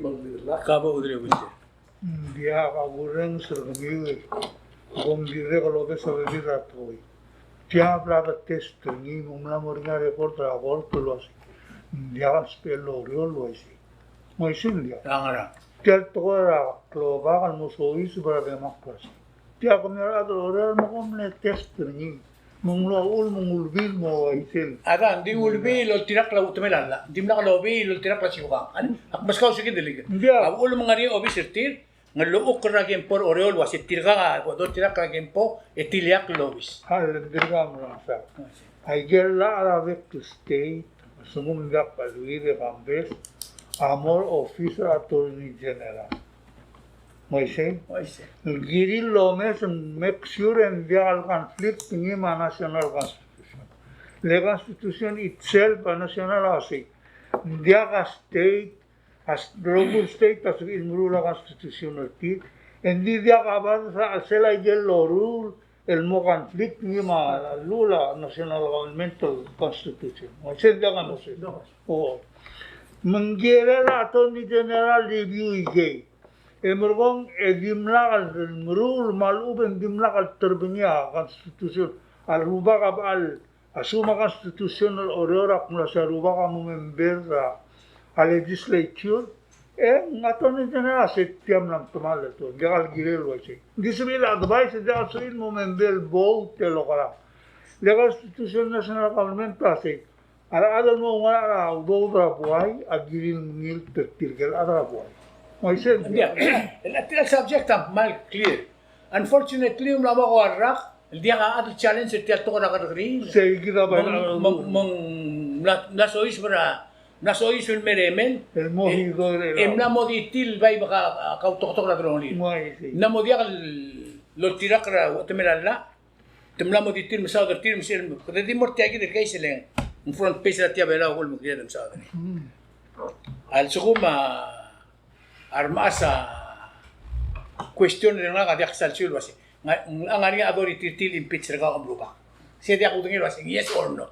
Ka bo uchul e Winter. Ng diak a kurrenges er kemiu e kom dirrek el obes a bebil er a tekoi. Tia a bla de test er ngii me ng mla mo er ngii a record er a kort el uasei ng diak el sebechel el oureor el uaisei. Ng uaisei ng diak. Tia el tekoi er a klobak el mo soiseb er a democracy. Tia kemiu a rechad er a Oreor me kom mle test er ngii. Me ng ua uchul me ng ulbil mo uaisei. A da, ng di ulbil el oltirakl a uchetemel a llach. Ng dimlak el obii el oltirakl a siukang. Ak meskau se kid el ikid. Ng diak. A uchul me ng ngar er ngii a obis er tir, ng llechukl er a kempo er Oreor el uasei tirka a doltirakl er a kempo e te ileakl el obis. A le ng dirkak a mla mesa. Aike el llach er a bek el state, a lsekum ng diak a Lluid e Kambes, a mo er a office er a Attorney General. Ng uaisei? Ng uaisei. El kirir el omes e make sure e ng diak el conflict ngii me a national constitution. Le constitution itself a national a uasei ng diak a state, a s-, rokui el state a sebechir el meruul a constitution er tir, e ng di diak a bades er a chelsel aike el loruul el mo conflict ngii me a llechul a national government el constitution. Ng uaisei ng diak a noses. O. Me ng kirel a Attorney General review ikei. E merekong e dimlak el meruul me a lechub e ng dimlak el terbengii a constitution. A rubak a bechal a sum a constitution er Oreor a kmo a se a rubak a mo member er a legislature, e ng Attorney General a se tia mla mtemall el tuo, ng diak el kirel el uaisei. Ng di sebechir el advice, ng diak el sebechir el mo member el vote el okerang. Le constitution national government a sei, a rechad el mo ngar er a udoud er a buai a kirir el mengilt er tirke el chad er a buai. Ng uaisei. Ng diak, el, el subject a kmal clear. Unfortunately, ng mla mo ko a rak, el diak a chad el challenge er tia el tekoi er a kerrekeriil. Sei kid a bai. Me ng, me ng, me ng mla, mla soiseb er a, mla soiseb el meremel. El mo e, hido er e a mla mo di tir el bai bek a, a, kautoketok er a delongelir. Ng uaisei. Ng mla mo diak el oltirakl er a uchetemel a llach. Te mla mo di tir el mesaod er tir me sel, kede di mo er tia kid el case e le ng ng front page er a Tia Belau el kuk mekiei e mesaod er ngii. A lsekum a remechas a question er ngak a diak sal sel uase, ng ngar er ngii a authority er tir el impeach er kau e mo rubak. Se diak kudengei el uase ng yes or no.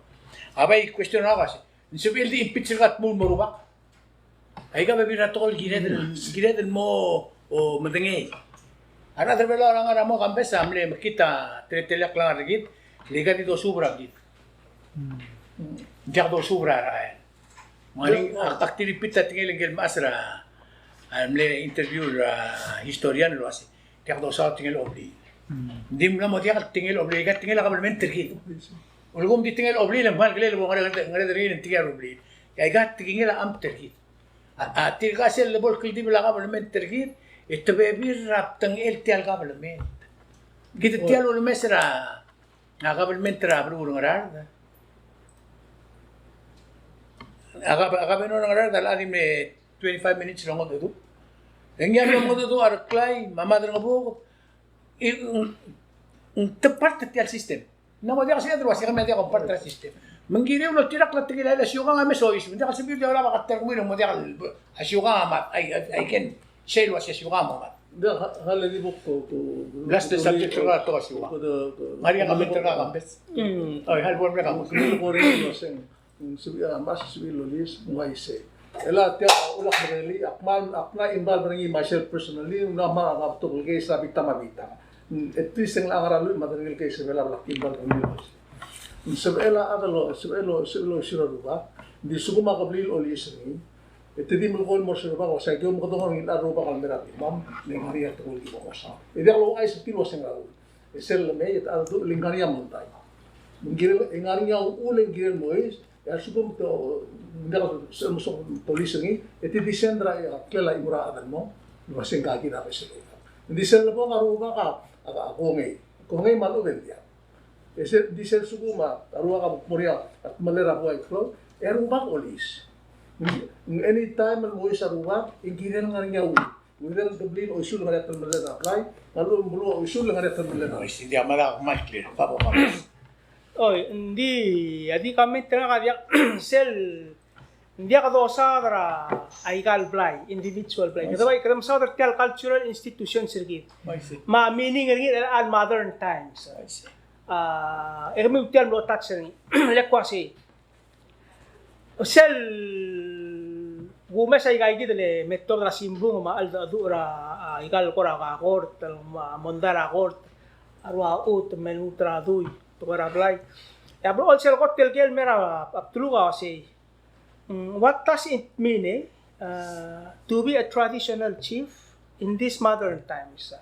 A bai question er ngak a uase, ng sebechel di impeach er kau e te mo rubak? Aika a bebil er a tekoi el kired el, kired el mo, o, medengei. A rechad er a Belau a ngar er a mo campus a mle mekngit a teletelel a klengar er kid, le aika di dosuub er a blil. Diak dosuub er a rael. Me ng ngar er ngii, ak di repeat a tekingel ngike el mechas er a, a mle interview er a historian el uase, diak dosaod a tekingel a obliil. Ng di mla mo diak el tekingel a obliil, aika tekingel a kabelment er kid. Ulekum di tekingel a obliil, e ng kmal kelel bo ngereder, ngereder er ngii el tekingel a obliil. Aika tekingel a amt er kid. A, a tirka sel lebo el kldibel a kabelment er kid, e te bebil er a btengel tia el kabelment. Kid tia el ulemes er a, a kabelment er a beluu er a Ngaraard. A kab-, a kabenor er a Ngaraard a locha di mle twenty-five minutes el ongedecheduch. E ngii a mle ongedecheduch a Reklai, me a Madrengebuked, e ng, ng te part er tia el system. Ng mo diak el sebeched el uase kemiu a diak kom part er a system. Me ng kirel el oltirakl a tekingel a siukang a me soiseb, me ng diak el sebechir el diak lak a ta er kemiu el mo diak el, a siukang a mad, I, I, I can say el uase a siukang a mo mad. Ng diak, ha-, hale di bo ko, ko, ko, last ko, subject ko, er a tekoi a siukang. Ko, ko, ngar er ngii a comment er a campus. Mm. Oi, hale bo el mle campus. Ko, ko, ko, ko, ko, Ng sebechir a, me a sebechir el olis, ng uaisei. E le tia a ulak merelii, ak kmal, ak mla involve er ngii myself personally, ng mla, mla, mla betok el case er a bitang me a bitang. At least e ng locha ngar er a lluich me a tang el case er a Belau el ak involve er ngii el uaisei. Ng sebechel a chad el, sebechel, sebechel osir a rubak, ng di lsekum a kebliil a olis er ngii, e te di melekoi el mo er se el rubak, uasei, aki omekedong er ngii el rubak el mei er a blimam, me ng ngar er ngii a tekoi el ki bo mesaod. E diak louchais er tir el uasei ng ngar er a uchul. E sel lemei e te a dedu el ngar er ngii a mondai. Me ng kirel, e ngar er ngii a uchul e ng kirel el mo ois, e a lsekum te, ng diak el sebechem el soak el olis er ngii, e te di send er a, a klel a chimo er a chad el mong, el uasei ngka kid a beches el. Ng di sel lebo a rubak a, a, a kongei. Kongei me a lechub e ng diak. E sel, di sel lsekum a rubak a mo er ngii a, a kmeller a buai el klou, e a rubak a olis. Ng, ng anytime el mo ois a rubak, e ng kirel ngar er ngii a uchul. Ng di a kebliil a oisul e ngar er ngii a telemellel er a blai, me a lechub e ng beluu a oisul e ngar er ngii a telemellel er a blai. Oi, ng di, a di comment er ngak a diak sel, ng diak dosaod er a ikal blai, individual blai. Kede bai, kede mesaod er tia el cultural institutions er kid. Me a meaning er ngii er a modern times. A, e kemiu tia el mlo touch er ngii. Le kuk uasei. Sel kumes a ikaikid el me tuobed er a simbung me a cheldecheduch er a, a, ikal kora kort, me a mondai er a kort, a rua chutem me lmuut er a dui, tekoi er a blai. E a blechoel sel kot el ker el mei er a, a bdeluk a uasei. Mm, what does it mean, eh? Uh, to be a traditional chief in these modern times.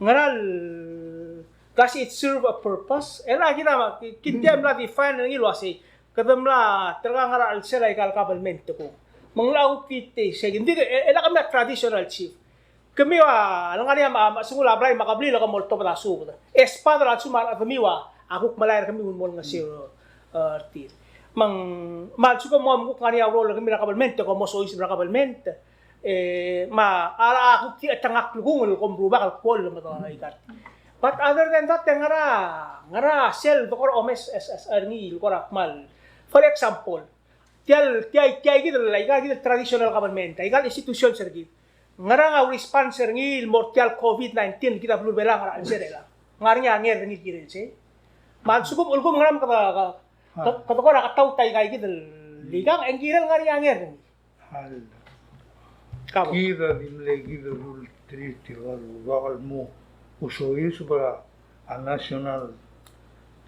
Ngera el, does it serve a purpose? E le kid a, kid tia el mla define er ngii el uasei. Kede mla terkang er a chelsel a ikal government te kuk. Me ng locha kuk di te sei, ng di, e, e le kemiu a traditional chief. Kemiu a, le ngar er ngii a, a, sengul a blai me a kebliil e ke mo oltobed a subed. E sbadel a lsekum a rechedemiu a, a kuk melai er kemiu el mo olengeseu, e, er tir. Me ng, me a lsekum e ng kuk ngar er ngii a role er kemiu er a government, e ke mo soiseb er a government. E, me a, a, a kuk di chetengakl el kung el kom rubak el kuoll me te ikal. But other than that, e ngera, ngera sel dekora omes, es, es, er ngii el kora kmal. For example, tia el, tia, tia kid el, ika kid el traditional government, ika el institutions er kid. Ngera a response er ngii el mo er tia el COVID nineteen, kid a beluu er a Belau a ngar er a chelsel er chelechang. Ngar er ngii a nger er ngii el kirel sei. Me a lsekum, ulekum ngera me kede, kede, kede kora ketaut a ika kid el ikang, e ng kirel ngar er ngii a nger er ngii. Hal. Kabo. Kid a di mle kid el rulleterir tirka el rubak el mo osoiseb er a national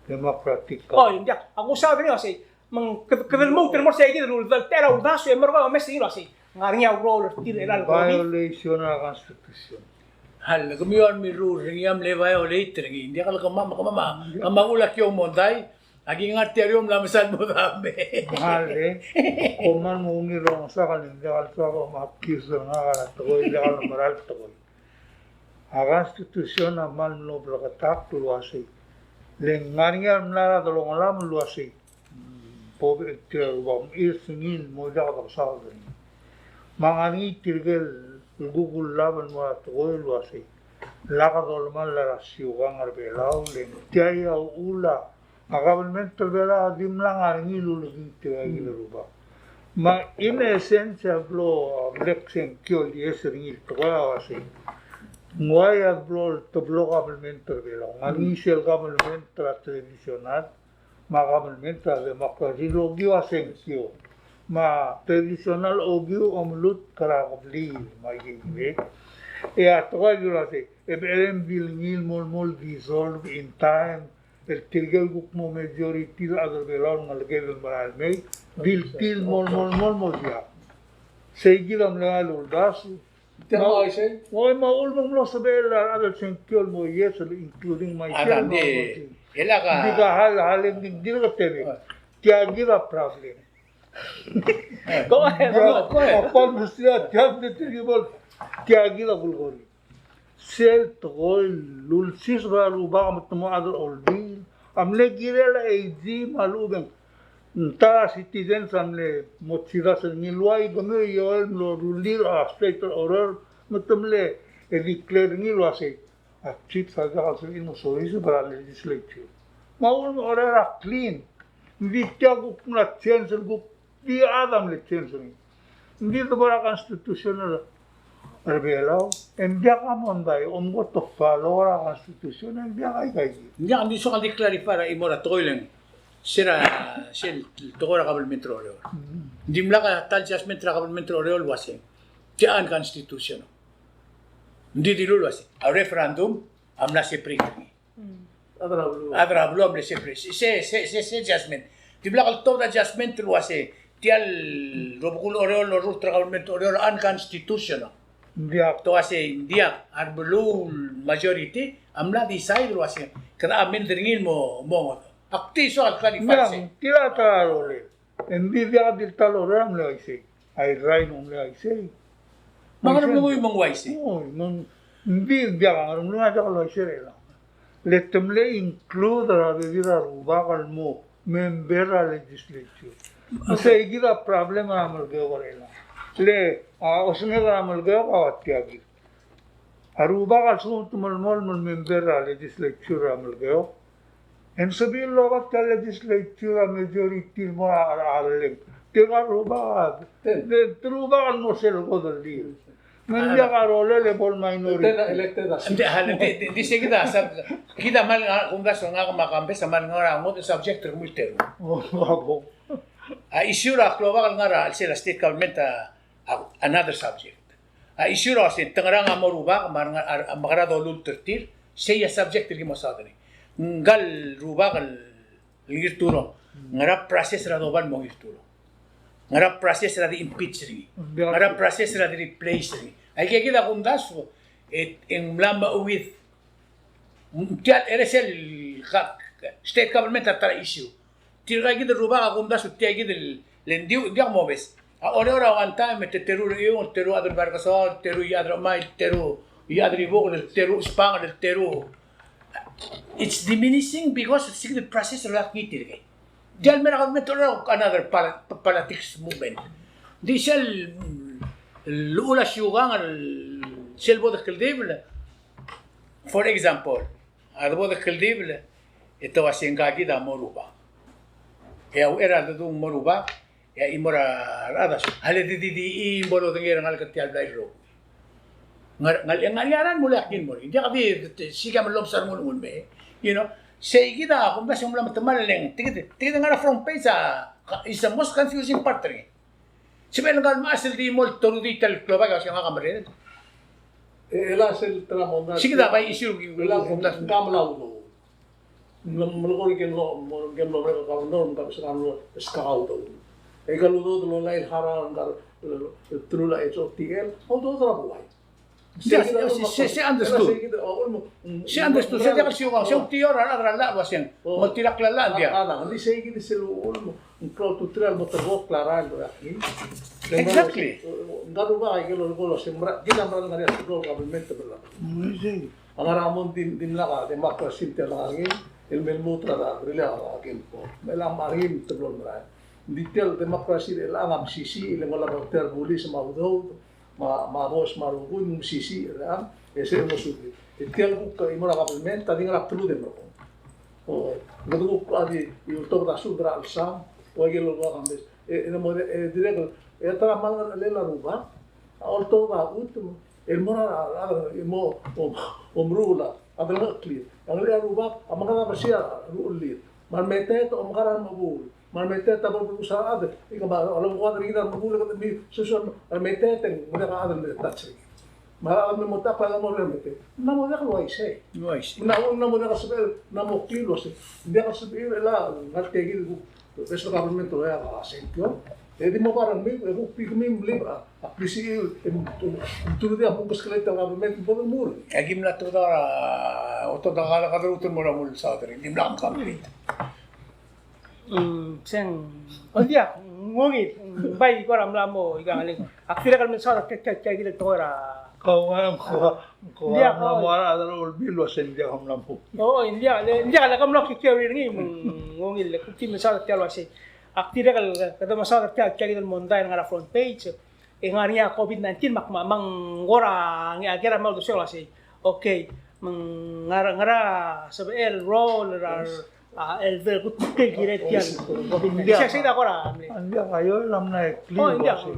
democratic. Oi, ng diak. Ak kusaod er ngii el uasei. Me ng kede, kede lmuut el mo er sei kid el uldasu, el tela uldasu e mo er kau omes er ngii el uasei. Ngar er ngii a role er tir er a le COVID. Violation er a constitution. Hal, kemiu a mirruul er ngii a mle violate er ngii. Ng diak el kemam, kemam a, kemam a uchul a ki oumondai. Aki ngar tia el mla mesa el mo dame. Ngale, kom kmal mo ungil el omesaod el ng diak el soak el mo accuse er ngak er a tekoi, diak el mera el tekoi. A constitution a kmal mlo bleketakl el uasei. Le ng ngar er ngii a mla er a delongelam el uasei. Bo tir a rubak me ng sengil mo diak dosaod er ngii. Me a ngar er ngii tirke el kuk ullab el mo er a tekoi el uasei. Lak dolemall er a siukang er a Belau, le ng tia a uchul a A kabelment er a Belau a dimlak a ngar er ngii el ulekngit er tirka el rubak. Me in essence a blo, a blak sengkio el dies er ngii el tekoi a uasei, ng uai a blo el teblo kabelment er a Belau. Ng ngar er ngii sel kabelment er a traditional me a kabelment er a democracy el okiu a sengkio. Me a traditional okiu a omelutk er a kebliil me a ikei. E a tekoi a dilu el uasei, e becherei me ng di ngii el mo, mo dissolve in time, el tirke el kuk mo majority el chad er a Belau el ngelekel el merael mei, di el tir el mo, mo, mo, mo diak. Sei kid a mle uldasu. Tia mo uaisei? Oi, me a uchul me ng mlo sebechel a rechad el sengkio el mo yes, including myself. Ng di ka hal, hal, ng di, ng dirk tebek. Tia kid a problem. Go ahead, go ahead. Tia kid a kulekoi. Sel tekoi el ulsiseb er a rubak me te mo chad er a olbiil a mle kirel a AG me a lechub e ng ta er a citizens a mle mo decides er ngii el ua kemiu el mlo rullii a state er a Oreor me te mle declare er ngii el uasei a chiefs a diak el sebechir el mo soiseb er a legislature. Me a uchul me a Oreor a clean. Ng di tia kuk mla change el kuk di chad a mle change er ngii. Ng di debo er a constitution er a Belau, e ng diak a mo bai, omko te follow er a constitution, e ng diak a ikaikid. Ng diak, ng di soak el di clarify er a chimo er a tekoi el ng, se er a, sel tekoi er a kabelment er a Oreor. Ng dimlak a ta el judgment er a kabelment er a Oreor el uasei tia a unconstitutional. Ng di dilu el uasei a referendum a mla separate er ngii. Chad er a beluu. Chad er a beluu a mle separate. Se, se, se, se judgment. Dimlak el tobed a judgment el uasei tia el rubekul Oreor el orurt er a kabelment er a Oreor a unconstitutional. Ng diak. Te uasei ng diak, a rebeluu el majority a mla decide el uasei kede amend er ngii el mo, mo ngodech. Ak di soak el clarify sei. Ng diak, tia a ta el rolel. E ng di diak di ta el Oreor a mle uaisei. A Irrai a mle uaisei. Me a Ngeremlengui me ng uaisei. Oi, me ng, ng di diak a Ngeremlengui a diak el uaisei er chelechang. Le te mle include er a bebil er a rubak el mo member er a legislature. Me sei kid a problem er a Melekeok er chelechang. Le, a, osengek er a Melekeok a ua tia kid. A rubak a lsekum te melemolem el member er a legislature er a Melekeok, e ng sebechir el oba tia el legislature a majority el mo er a, er a, er a relleng. Tirka el rubak a, te, te rubak el mo sel kodellii. Me ng diak a rolel e bo el minority. Te, te, elected as. Ng di, a, di, di, di sei kid a, sub-, kid a kmal ngar, kumdasu ngak me a Kambes a kmal ngar er a ngodech el subject er kemiu el terung. Oh, a bo. A issue er a klobak el ngar er a, sel state government a, a, another subject. A issue er a uasei te ngerang a mo rubak me a, a, a mekera dolult er tir, sei a subject el ki mo saod er ngii. Ngka el rubak el ngii er a Turong, ngera process er a doba el mo ngii er a Turong. Ngera process er a di impeach er ngii. Ngera process er a di replace er ngii. Aike kid a kumdasu, e, e ng mla meuid. Tia el, er sel ka, state government a ta er a issue. Tirka kid el rubak a kumdasu tia kid el, le ng di, ng diak mobes. A Oreor a one time, te teru er a Iung, teru a chad er a Barkesong, teru a chad er a Mai, teru a chad er a Ibuk, teru a Spang, teru. It's diminishing because it's the process er a ngii tirke. Tia el mera government er a Oreor a another pol-, politics movement. Di sel, mm, llechul a siukang, el, sel bo de kldibel, for example, a debo de kldibel, e te uasei ngka kid a mo rubak. E a uchei er a ledung mo rubak, e a chimo er a rechad a, a le di, di, di, di, bo lodengei er a ngalek er tia el blai el rokui. Ngar, ngar, ngar, ngar, ngar, mule a kin mo. Ng diak di, di, di, siik a melomsar mo, mo, me. You know, sei kid a, kumdasu ng mla metemall e ng, tia kid, tia kid a ngar er a front page a, is the most confusing part er ngii. Sebechel ngka el mechas el di mo el toru di tia el klobak el uasei ngak a merreder. E, e le sel tela mondai. Sei kid a bai issue el ki, e le, kumdasu. Ngka a mla udoud. Mle, mle kora ke mlo, mo, ke mlo merek el governor, ngka a meskak a udoud. E ngka el udoud el lolai el harau, ngka el, el, el telul a H O T L, a udoud er a buai. Se, se, se, se understood. Se understood. Se diak el siukang, se tia er a rechad er a llach el uaseng. Mo tirka el llach, ng diak. A, a, ng di sei kid sel uchul me ng klou a ultutelel el mo terrekokl a rael el rokui. Exactly. Ng diak a rubak a ikel lolekoi el uaseng mera, kid a mera el ngar er ngii a central government er a. A ngar er a mong di, dimlak a democracy er tia el ngar er ngii, el me lmuut er a, er a, er a, er a kempo. Me a ngar er ngii me te blo el merael. Ng di tia el democracy er chelechang a mesisiich, le ng olab a tia el bulis me a udoud, me a, me a bos me a rokui, ng mesisiich er chelechang, e se el mo submit. E tia el kuk chimo er a government a di ngar er a bdelud e merekong. O, ng kuk a di, e oltobed a subed er a chelsang, o aike el ua kambes. E, e, mo, e, dirrek el, e, ta er a mal ngar er a chelsel a rubak, a oltobed a chutem, el mo er a, a, a, mo, mo, mo meruul a, a delengcheklir. A ngar er a rubak, a mekera a besiich a ruchellir. Me a remeteet, a omekar a mechebuul. Me a remeteet a bo lobes a rechad, e kemam a lebo kuk a rengid a mechebuul, e kede mi, so, so, a remeteet, e ng diak a chad el me touch er ngii. Me a rechad el me mo touch a kmal mo er a remeteet. Ng mla mo diak el uaisei. Uaisei. Ng mla, ng mla mo diak el sebechel, ng mla mo clear el uasei. Ng diak el sebechir el ngar tia kid el kuk, best government el oeak a sengkio. E di mo bar ngii, e kuk di kemiu el mle, a, a klisichir, e, e, e, government, bo de mur. Aki mla tobed a, otobed a kede, kede lmuut el mo er a mul saod er ngii, dimlak a complete. Mm, seng. O diak, ng ungil, mm, bai di kora mla mo, ikang a leng. Ak dirrek el mensaod er tia, tia, tia kid el tekoi er a. Kau ngar, kau, kau diak, mla mo, o, er a rechad er a Olbiil el uasei ng diak mla mo. O, ng diak, le, ng diak, le ke mlo kikiu er ngii, me ng ungil, le kuk di mensaod er tia el uasei. Ak dirrek el, kede mesaod er tia, tia kid el mondai el ngar er a front page. E ngar er ngii a COVID nineteen me ak, me ak, me ng kora ngii a ker a mla uldesuek el uasei. Okay, me ng ngar, ngar er a sebechel el role er a, a, el, el kuk tia el kired tia el COVID nineteen. Sei, sei a kora mle. Ng diak a ioel a mla clear el uasei.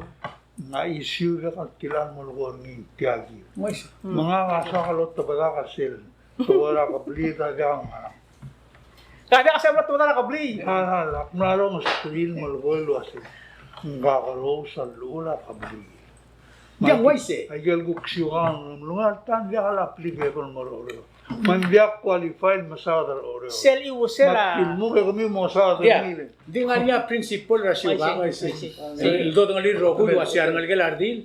Ng issue el diak el tilechang el mo er ngii tia kid. Me ngak a soak el otobedek a sel tekoi er a kebliil a diak a ngerang. Ka diak a sebechel el otobed er a kebliil. A, a, a, ak mla rongesii el melekoi el uasei ng kakerous a llechul a kebliil. Ng diak uaisei. Aike el kuk siukang el mlunguiu a ta ng diak el applicable el mo er a Oreor. Me ng diak qualify el mesaod er a Oreor. Sel iu, sel a. Me ak di lmuk e kemiu mo mesaod er ngii. Ng di ngar er ngii a principle er a siukang. Uaisei. Uaisei. El dodengelii el rokui el uasei a rengelekel a redil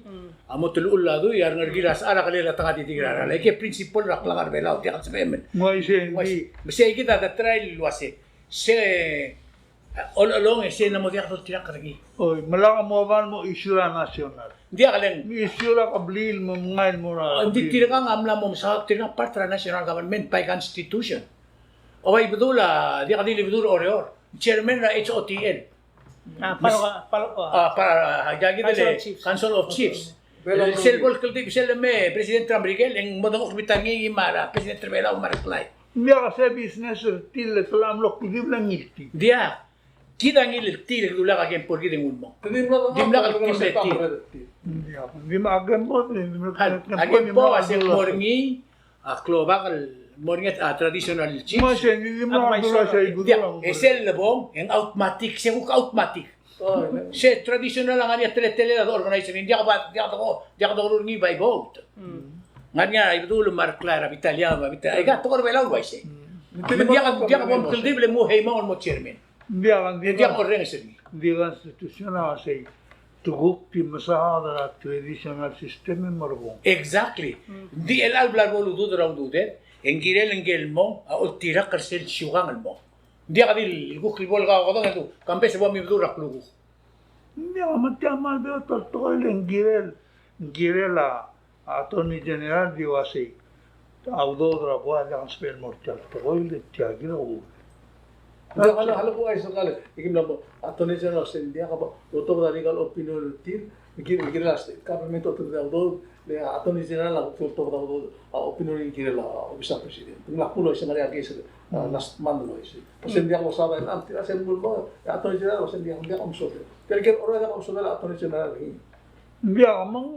a mo telechull a dui, a rengelekir a sechal a kelel a tekatitik er a ralm. Aike principle er a klengar er a Belau, diak el sebechemam. Uaisei, ng di. Me sei kid a de try el uasei. Se, ololong e sei a mo diak doltirakl er ngii. Oi, me lak mo bai mo issue er a national. Ng diak leng. Issue er a kebliil me ng mei el mo er a. Ng di tirkang a mla mo mesaod, tirkang part er a national government by constitution. Ua Ibedul a, diak di Ibedul, Oreor. Chairman er a H O T L. A, palo, palo, a, pa, a, Council of Chiefs. Council of Chiefs. Sel bo el kldibel, sel me president er a Merikel, e ng mo dengchokl er a bita er ngii me a president er a Belau me a Reklai. Ng diak a se business er tir el telam el kldibel a ngii el tir. Ng diak. Kid a ngii el tir, kede ulak a kempo er kid e ng ulmong. Dimlak el kldibel er tir. Ng diak. Ng di me a kempo, ng di me a kempo a se ng mo er ngii, a klobak el mo er ngii a traditional chiefs. Me se ng di me a klobak el mo er ngii. E sel lebong, e ng automatic, se kuk automatic. Se traditional a ngar er ngii a teletelel a de organize er ngii, ng diak ba, diak de, diak de orrenges er ngii by vote. Ngar er ngii a Ibedul me a Reklai er a bita er a, bita er a, aika tekoi er a Belau el uaisei. Me ng diak, diak bo mkldibel e mo heimong el mo chairman. Ng diak, ng diak orrenges er ngii. Ng di constitution a sei. Te kuk di mesaod er a traditional system e merekong. Exactly. Ng di chelecha el bla bo el ududel er a ududed, e ng kirel ngike el mong a oltirakl er sel siukang el mong. Ng diak di el kuk el bo el kaukedong e du, kambes e bo mibedul er a klukuk. Ng diak, me tia mal beot el tekoi el ng kirel, ng kirel a Attorney General di uasei a udoud er a buai a diak el sebechel el mo er tia el tekoi el tia kid a uchul. Ng diak, a le, a le buai se kale, e kim mla mo, Attorney General se ng diak a bo, otobed a legal opinion er tir, e ki, e kirel a state government otobed a udoud, le Attorney General a otobed a udoud, a opinion er ngii el kirel a obis er a president. Ng mla kmo uaisei, ngar er ngii a case er a, a, last month el uaisei. Uase ng diak losaod a, a, tir a sel mlo, a, Attorney General uase ng diak, ng diak omesodel. Tia el ker er a diak omesodel a Attorney General er ngii. Ng diak, me ng,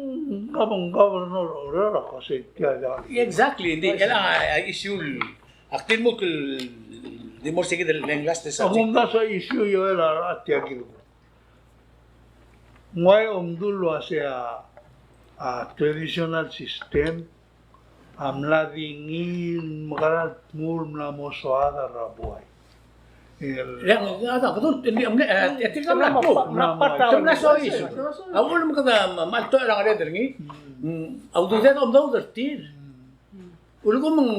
me ng governor er a, er a, er a state, tia el diak. Exactly, ng di, el a, a issue el, ak di lmuut el, di mo er se kid el last subject. Ak omdasu a issue el ioel er a tia kid. Ng ua omdu el uase a, a traditional system a mla di ngii el mekerang el dmu el mla mo soad er a buai. Ng, a, a, a, kede, e, e, e, tirka mla mo, mla mo, mla sois. A uchul me kede, me, me alto er a ngereder er ngii, mm, a ududed a omdasu er tir. Ulekum ng,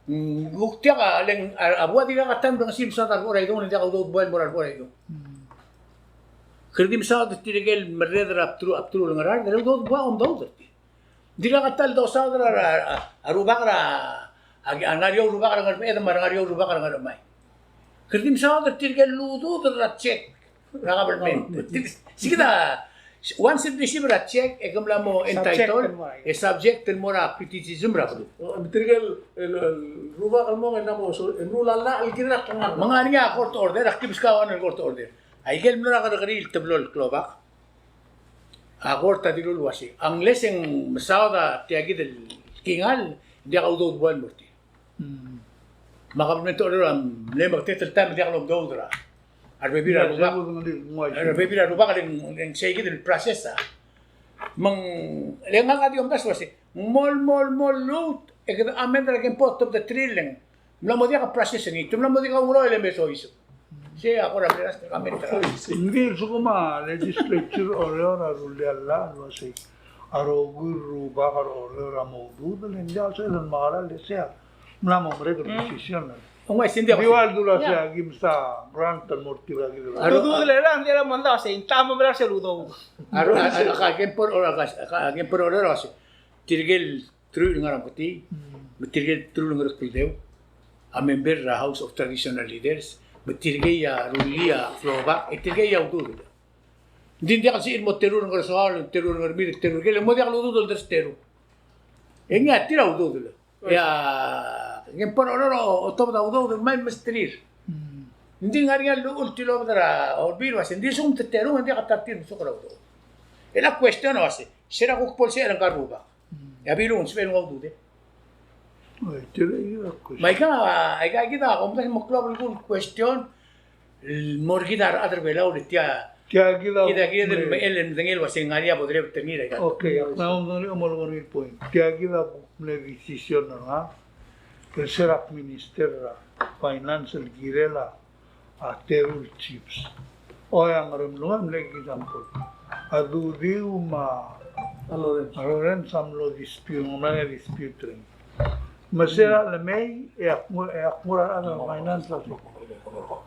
ng, kuk diak a leng, a, a buai a dirkak a ta el medengesii el mesaod a reboch er a idung, ng diak a udoud buai el mo er a reboch er a idung. Kede di mesaod er tirke el merreder er a bdelul, a bdelul el ngar er a, a udoud buai a omdasu er tir. Dirkak a ta el dosaod er a, a, a rubak er a, a, a ngar er eou el rubak er a Ngermeched me a ngar er eou el rubak er a Ngermai. Kede di mesaod er tirke el ududel er a check er a government. Tir, se kid a, Once el receive er a check, e ke mla mo entitled, e subject el mo er a criticism er a beluu. O, me tirke el, el, el rubak el mo, e ng mo, so, e meruul a llach el kirel a klengar. Me ng ngar er ngii a court order, a ki beskau a one el court order. Aike el mlo er a kerrekeriil el teblo el klobak, a court a dilu el uasei, unless e ng mesaod a tia kid el kingall, ng diak a udoud el mo er tir. Mm. Me a kabelment a oureor a mle meketeketang el diak lomedoud er a rebebil er a rubak. A rebebil er a rubak el ng, ng sei kid el process a. Me ng, le ngak a di omdasu el uasei, ng mo, mo, mo lmuut, e kede amend er a kempo e te tebedii el ng mla mo diak a process er ngii, te mla mo diak a ungeroel e mesoiseb. Sei a kora mle last comment er a. Ng di a lsekum a legislature a oureor a rullii a llach el uasei, a rokui el rubak a oureor a mo udoud, e le ng diak el sebechel el mekerang, le sei a mla mo merek el decision. Ng uaisei, ng di ua el dula sei a ki mesa grant el mo er tirka kid el. A udoud el, e le ng di a mondai sei, ng ta mo merek sel udoud. A ro, a, a, a kempo er a, a, a kempo er a oureor a uasei, tirke el truich el ngar er a Meketii, me tirke el truich el ngar er a Kldeu, a member er a House of Traditional Leaders, me tirkei a rullii a klobak, e tirkei a udoud. Ng di ng diak el sebechir el mo teru er a Ngersoaol, teru er a Ngermid, teru er a ikel, e mo diak el udoud el dersteru. E ngii a tir a udoud. E a kempo er a oureor a otobed a udoud el mei el mesterir. Ng di ngar er ngii a llechul el tilobed er a Olbiil el uasei, ng di a lsekum te teru, ng diak a ta er tir el mesuk er a udoud. E a question a uasei, se er a kuk bo lsecher ngka el rubak, e a Bilung ng sebechel nguu a udoud. Oi, tia kid a question. Me aika, aika kid a, kom kmo klou el kuk question el mo er kid a rechad er a Belau el tia. Tia kid a, kid a kid el mle, el medengei el uasei ng ngar er ngii a bo derebet er ngii er aika. Okay, ak mo medengei el mo er ngii el point. Tia kid a kuk mle decision er ngak el se er a minister er a finance el kirel a a teru el chips. Oi, a Ngeremlengui a mle example. A Dudiu me a Lawrence. A Lawrence a mlo dispute, ng mla dispute er ngii. Me se er a lemei, e ak mo, e ak mo er a rechad er a finance a se,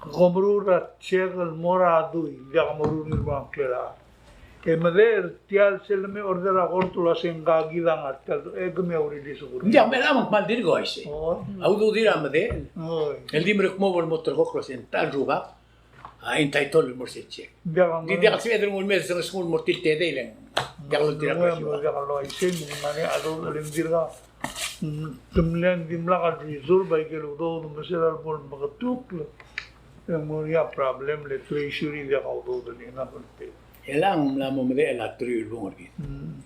kom meruul er a check el mo er a Dui, diak meruul er ngii el mo er a ngklel a E medechel er tia el sel me order a kort el uasei ngka kid a ngar tia el, e kemiu a release er ngii. Ng diak, me a mong kmal dirk uaisei. Oi. A udoud er a medechel. Oi. El di merek mo bo el mo terrekokl el uasei ng ta el rubak a entitled el mo er sel check. Ng diak, ng di diak el sebeched el nguu el me sengul mo er tir el tedei el ng diak loltirakl er a siukang. Diak el uaisei, me ng ngar er ngii a udoud el ng dirk a, mm, te mle ng dimlak a resolve a ikel udoud me se er a lebo el meketukl. E ng mo er ngii a problem le treasury diak a udoud el enough el pay. E le ng mla mo medechel a truich el bung er kid. Mm.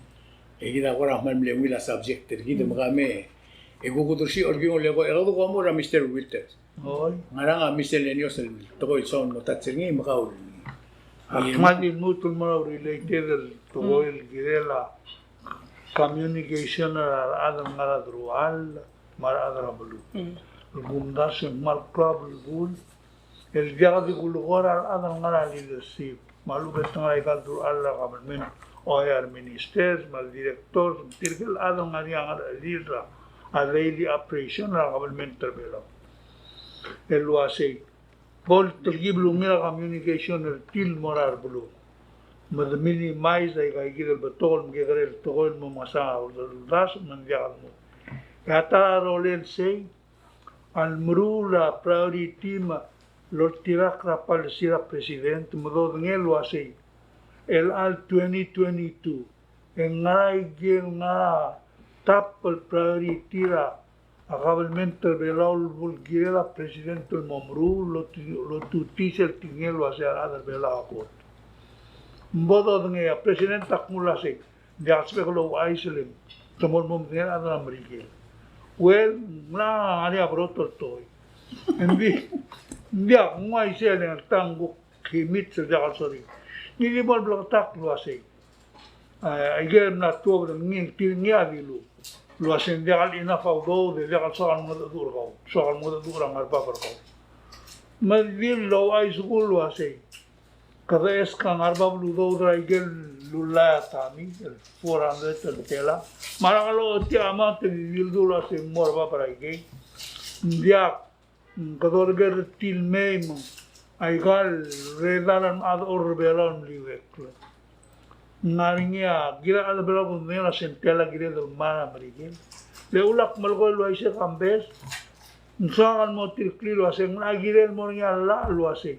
E kid a kora kmal mle ungil a subject er kid, me ka me, e kuk uldersii er kid el eko, e kuk mo er a Mister Wilters. Oi. Ngerang a miscellaneous el tekoi el soam el mo touch er ngii, me kau el. Ak kmal di lmuut el mo er a related el tekoi el kirel a communication er a rechad el ngar er a deruchall me a rechad er a beluu. Mm. El kumdasu e ng kmal klou a belkul el diak di kulekoi er a rechad el ngar er a leadership, me a lechub e te ngar er a ikal deruchall er a government, oi, a re ministers, me a re directors, me tirke el chad el ngar er ngii a ngerechelir er a daily operation er a government er a Belau. El uasei, bo el telkib el ungil a communication er tir el mo er a rebeluu. Me de minimize a ika kid el betok el mekekerei el tekoi el mo mesa a uldasu me ng diak el mo. E a ta er a rolel sei, a lemeruul a priority me loltirakl er a policy er a president, me dodengei el uasei, el chelecha el twenty twenty-two, e ngera ikel ngar er a top el priority er a government er a Belau el bo el kirel a president el mo meruul, lotu-, lotutii sel tekingel el uasei a rechad er a Belau a kot. Me bo dodengei a president a kmo el uasei, ng diak el sebechek el ouchais el te mo el mo medengei a rechad er a Merikel. Well, ng mla ngar er ngii a berototoi. Ng di, ng diak, ng uaisei el ngar er a tang kuk kimits el diak el sorir. Ng di bo el bleketakl el uasei, a, aike el mla tuobed er ngii, tir ngii a dilu el uasei ng diak el enough a udoud, e diak el soak el mengedecheduch er kau, soak el mengedecheduch er a ngar er a bab er kau. Me di el ouchais kuk el uasei, kede ask a ngar er a bab el udoud er a ikel lullai a tami el four hundred el tela. Me a lak lochotii a amount e di di el dulu el uasei ng mo er a bab er a ikei. Ng diak, mm, kede orreker er tir el mei me ng aikal redal el mad er a Belau el mliuekl. Ng ngar er ngii a kirel a rechad er a Belau el kmo ng diak a sel tela el kired el ngmai er a Merikel. Le ulak melekoi el uaisei, kambes, ng soak el mo tirklir el uasei ng locha kirel el mo er ngii a llach el uasei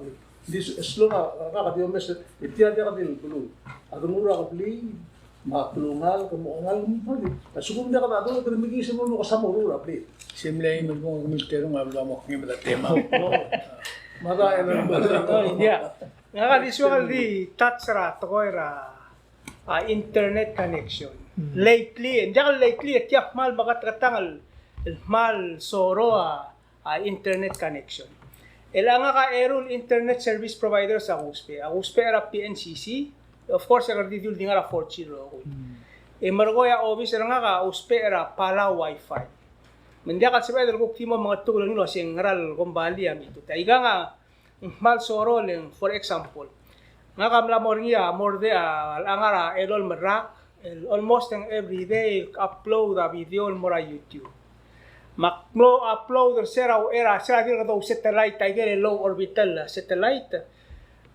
blil. Di s-, as long a, a, ngak a di omes, e tia diak di el beluu. A denguu er a kebliil, me a klungalek, me a ongalek, me a blil. A lsekum diak a denguu, kede mekiis el mo kesam a ureor er a blil. Sei mle eim el bong, kemiu el terung a bla mo kngim a temau. Me a da, e, Oh, yeah. Ngak a di soak el di touch er a tekoi er a a internet connection. Lately, e ng diak el lately, e tia kmal meketeketang el, el kmal soroll a, a internet connection. E le ngak a eru el internet service providers a kuusbech, a kuusbech er a P N C C, of course, e kede di ul di ngar er a four G el rokui. E merekong e a obis er ngak a ousbech er a Palau Wi-Fi. Me ng diak el sebeched el kuk di mo mengetukl er ngii el uasei ng ngera el kombalii a mechitechut. Aikang a ng kmal soro el, for example, ngak a mla mo er ngii a mo er a, a ngar er a elolem el rak, el almost ng every day upload a video el mo er a YouTube. Me ak mlo upload er se er a uchei er a, se er a dirk dou satellite, aikel low orbital satellite.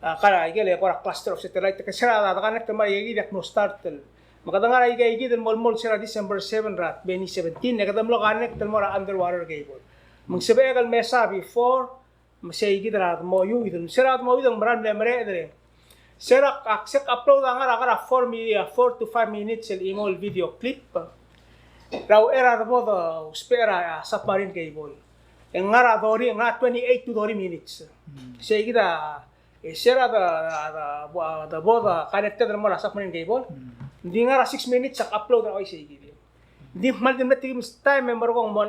A, kora aikel kora cluster of satellite, ke se er a de connect el mo er a ikakid e ak mlo start el. Me kede ngar er a ikakid el mo el mo er se er a December seven er a twenty seventeen, e kede mlo connect el mo er a underwater cable. Me ng sebechek el mesa before, me seikid er a de mo iuid, se er a de mo iuid e ng mera el mle mereched er ngii. Se er a ak se ak upload a ngar er a, ngar er a four mi-, four to five minutes el chimo el video clip er a uchei er a de bo dousbech er a submarine cable. E ng ngar er a thirty, ngar er a twenty-eight to thirty minutes. Seikid a, e se er a de, de, de, de bo de connected el mo er a submarine cable. Ng di ngar er a six minutes ak upload er a uaisei kid. Ng di kmal di mle tekingem time e merekong mo.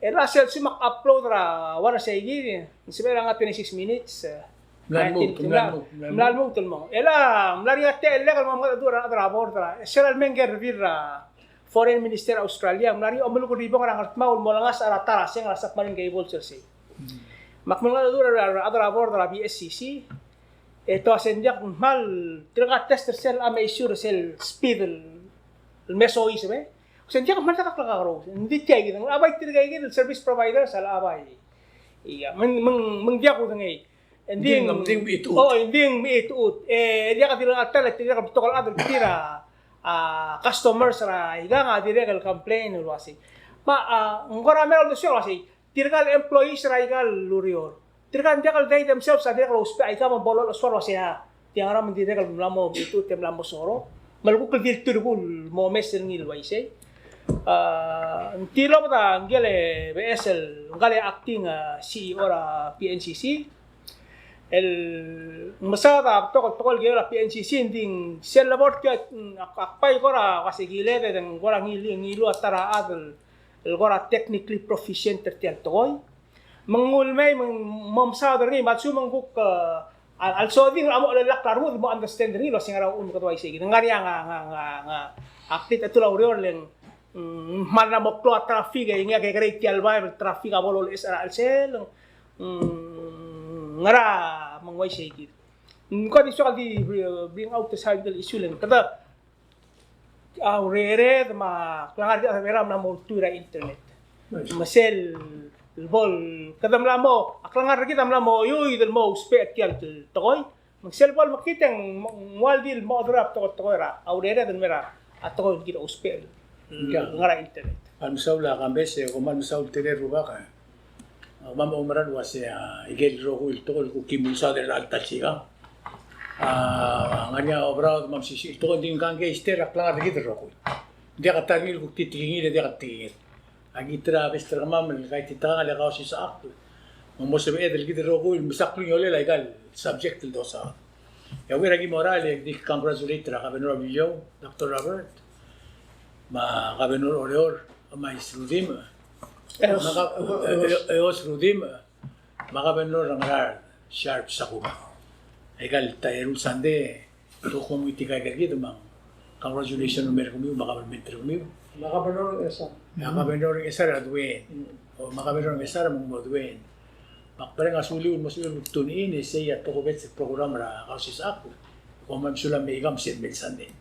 E le sel sum ak upload er a uaisei kid, ng sebechel a ngar er a twenty-six minutes, e, mla lmuut, nineteen, mla lmuut, mla lmuut el mo. E le mla er ngii a techellek el mo mengedecheduch er a rechad er a board er a, e se er a le mei ngike el reveal er a foreign minister er a Australia, ng mla er ngii a omeluk el ribong er a Ngardmau el mo olengasech er a ta er a seng er a submarine cable er sei. Me ak mengedecheduch er a rechad er a board er a B S C C, e te uasei ng diak, kmal tirka test er sel, a measure er sel speed el, el me soiseb e. Uasei ng diak, kmal diak a klekakerous. Ng di tia kid, ng bai tirka kid el service providers a le bai. Ia, me ng, me ng, me ng diak kudengei. Ng di ng, ng di ng mechitechut. O, ng di ng mechitechut. E diak di le ngar er a ta el, tirka el betok el chad el tir a, a, customers er a ikang a dirrek el complain el uasei. Me a, ng kora mera el uldesuek el uasei. Tirka el employees er a ikal ureor, tirka ng diak el, they themselves a dirrek el ousbech aika me bo lolechesuar el uasei a, tia ngera me ng dirrek el mla mo mechitechut e mla mo soro. Me le kuk el di el tirkul el mo omes er ngii el uaisei. A, ng tilobed a ngike el beches el ngka el acting, a, C E O er a P N C C el mesaod a betok el tekoi el kirel a P N C C, ng di sel lebo er tia, ak, ak bai kora uasei kiled e ng kora ngiluu, ngiluu a ta er a chad el el kora technically proficient er tia el tekoi. Me ng ulemei, me ng mo mesaod er ngii, me a lsekum ng kuk, e, a, a lsoding a mo chelellakl a rengud el mo understand er ngii el uasei ngera uchul me kede uaisei kid. Ng ngar er ngii a, nga, nga, nga, nga, ak di ta el ureor el, mm, kmal mla mo klou a traffic, e ngii a kekerei tia el baeb el traffic a bo loleches er a chelsel, mm, ngera me ng uaisei kid. Ng kora di soak el di bring out the side el issue el, kede a urered me a klengar er kid a mla mo ultuil er a internet. Me sel bo el, kede mla mo, a klengar er kid a mla mo iuid el mo ousbech er tia el tekoi. Me sel bo el mekngit e ng ua di el mo order a betok el tekoi er a urered el mei er a tekoi el kid a ousbech el ngar er a internet. Kmal mesaul a Kambes, e kom kmal mesaul tirke el rubak. A, me a oumera el uasei, a, ikel rokui el tekoi el kuk ki mle mesaod er a ta el sikang. A, ngar er ngii a oberaod me a mesisiich el tekoi, ng di ngkang ke ister a klengar er kid el rokui. Ng diak a ta er ngii el kuk di tekingir e diak a tekingir. Aki ta er a best er kemam el kaititekangel e Kausisechakl. Me ng mo sebeched el kid el rokui el mesa klungiolel aika el subject el dosaod. E a uchei er a ki mo er a, e le di congratulate er a Governor of Oreor, Doctor Robert, me a Governor Oreor, me a Eos Rudimch, Eos. Me a ka-, Eos. Eos Rudimch, me a Governor Ngirarsharp Sakuma. Aika el ta eru el sandei, te kuk mo meeting aika er kid me ng congratulations el mei er kemiu me a government er kemiu. Me a Governor Ngchesar. Me a Governor Ngchesar a dueng. Mm. O, me a Governor Ngchesar me ng mo dueng. Me ak mereng a suliu el mo suliu el tune in, e sei a tokubets el program er a Kausisechakl. Kom kmal mesulang me aikang, sel mei el sandei.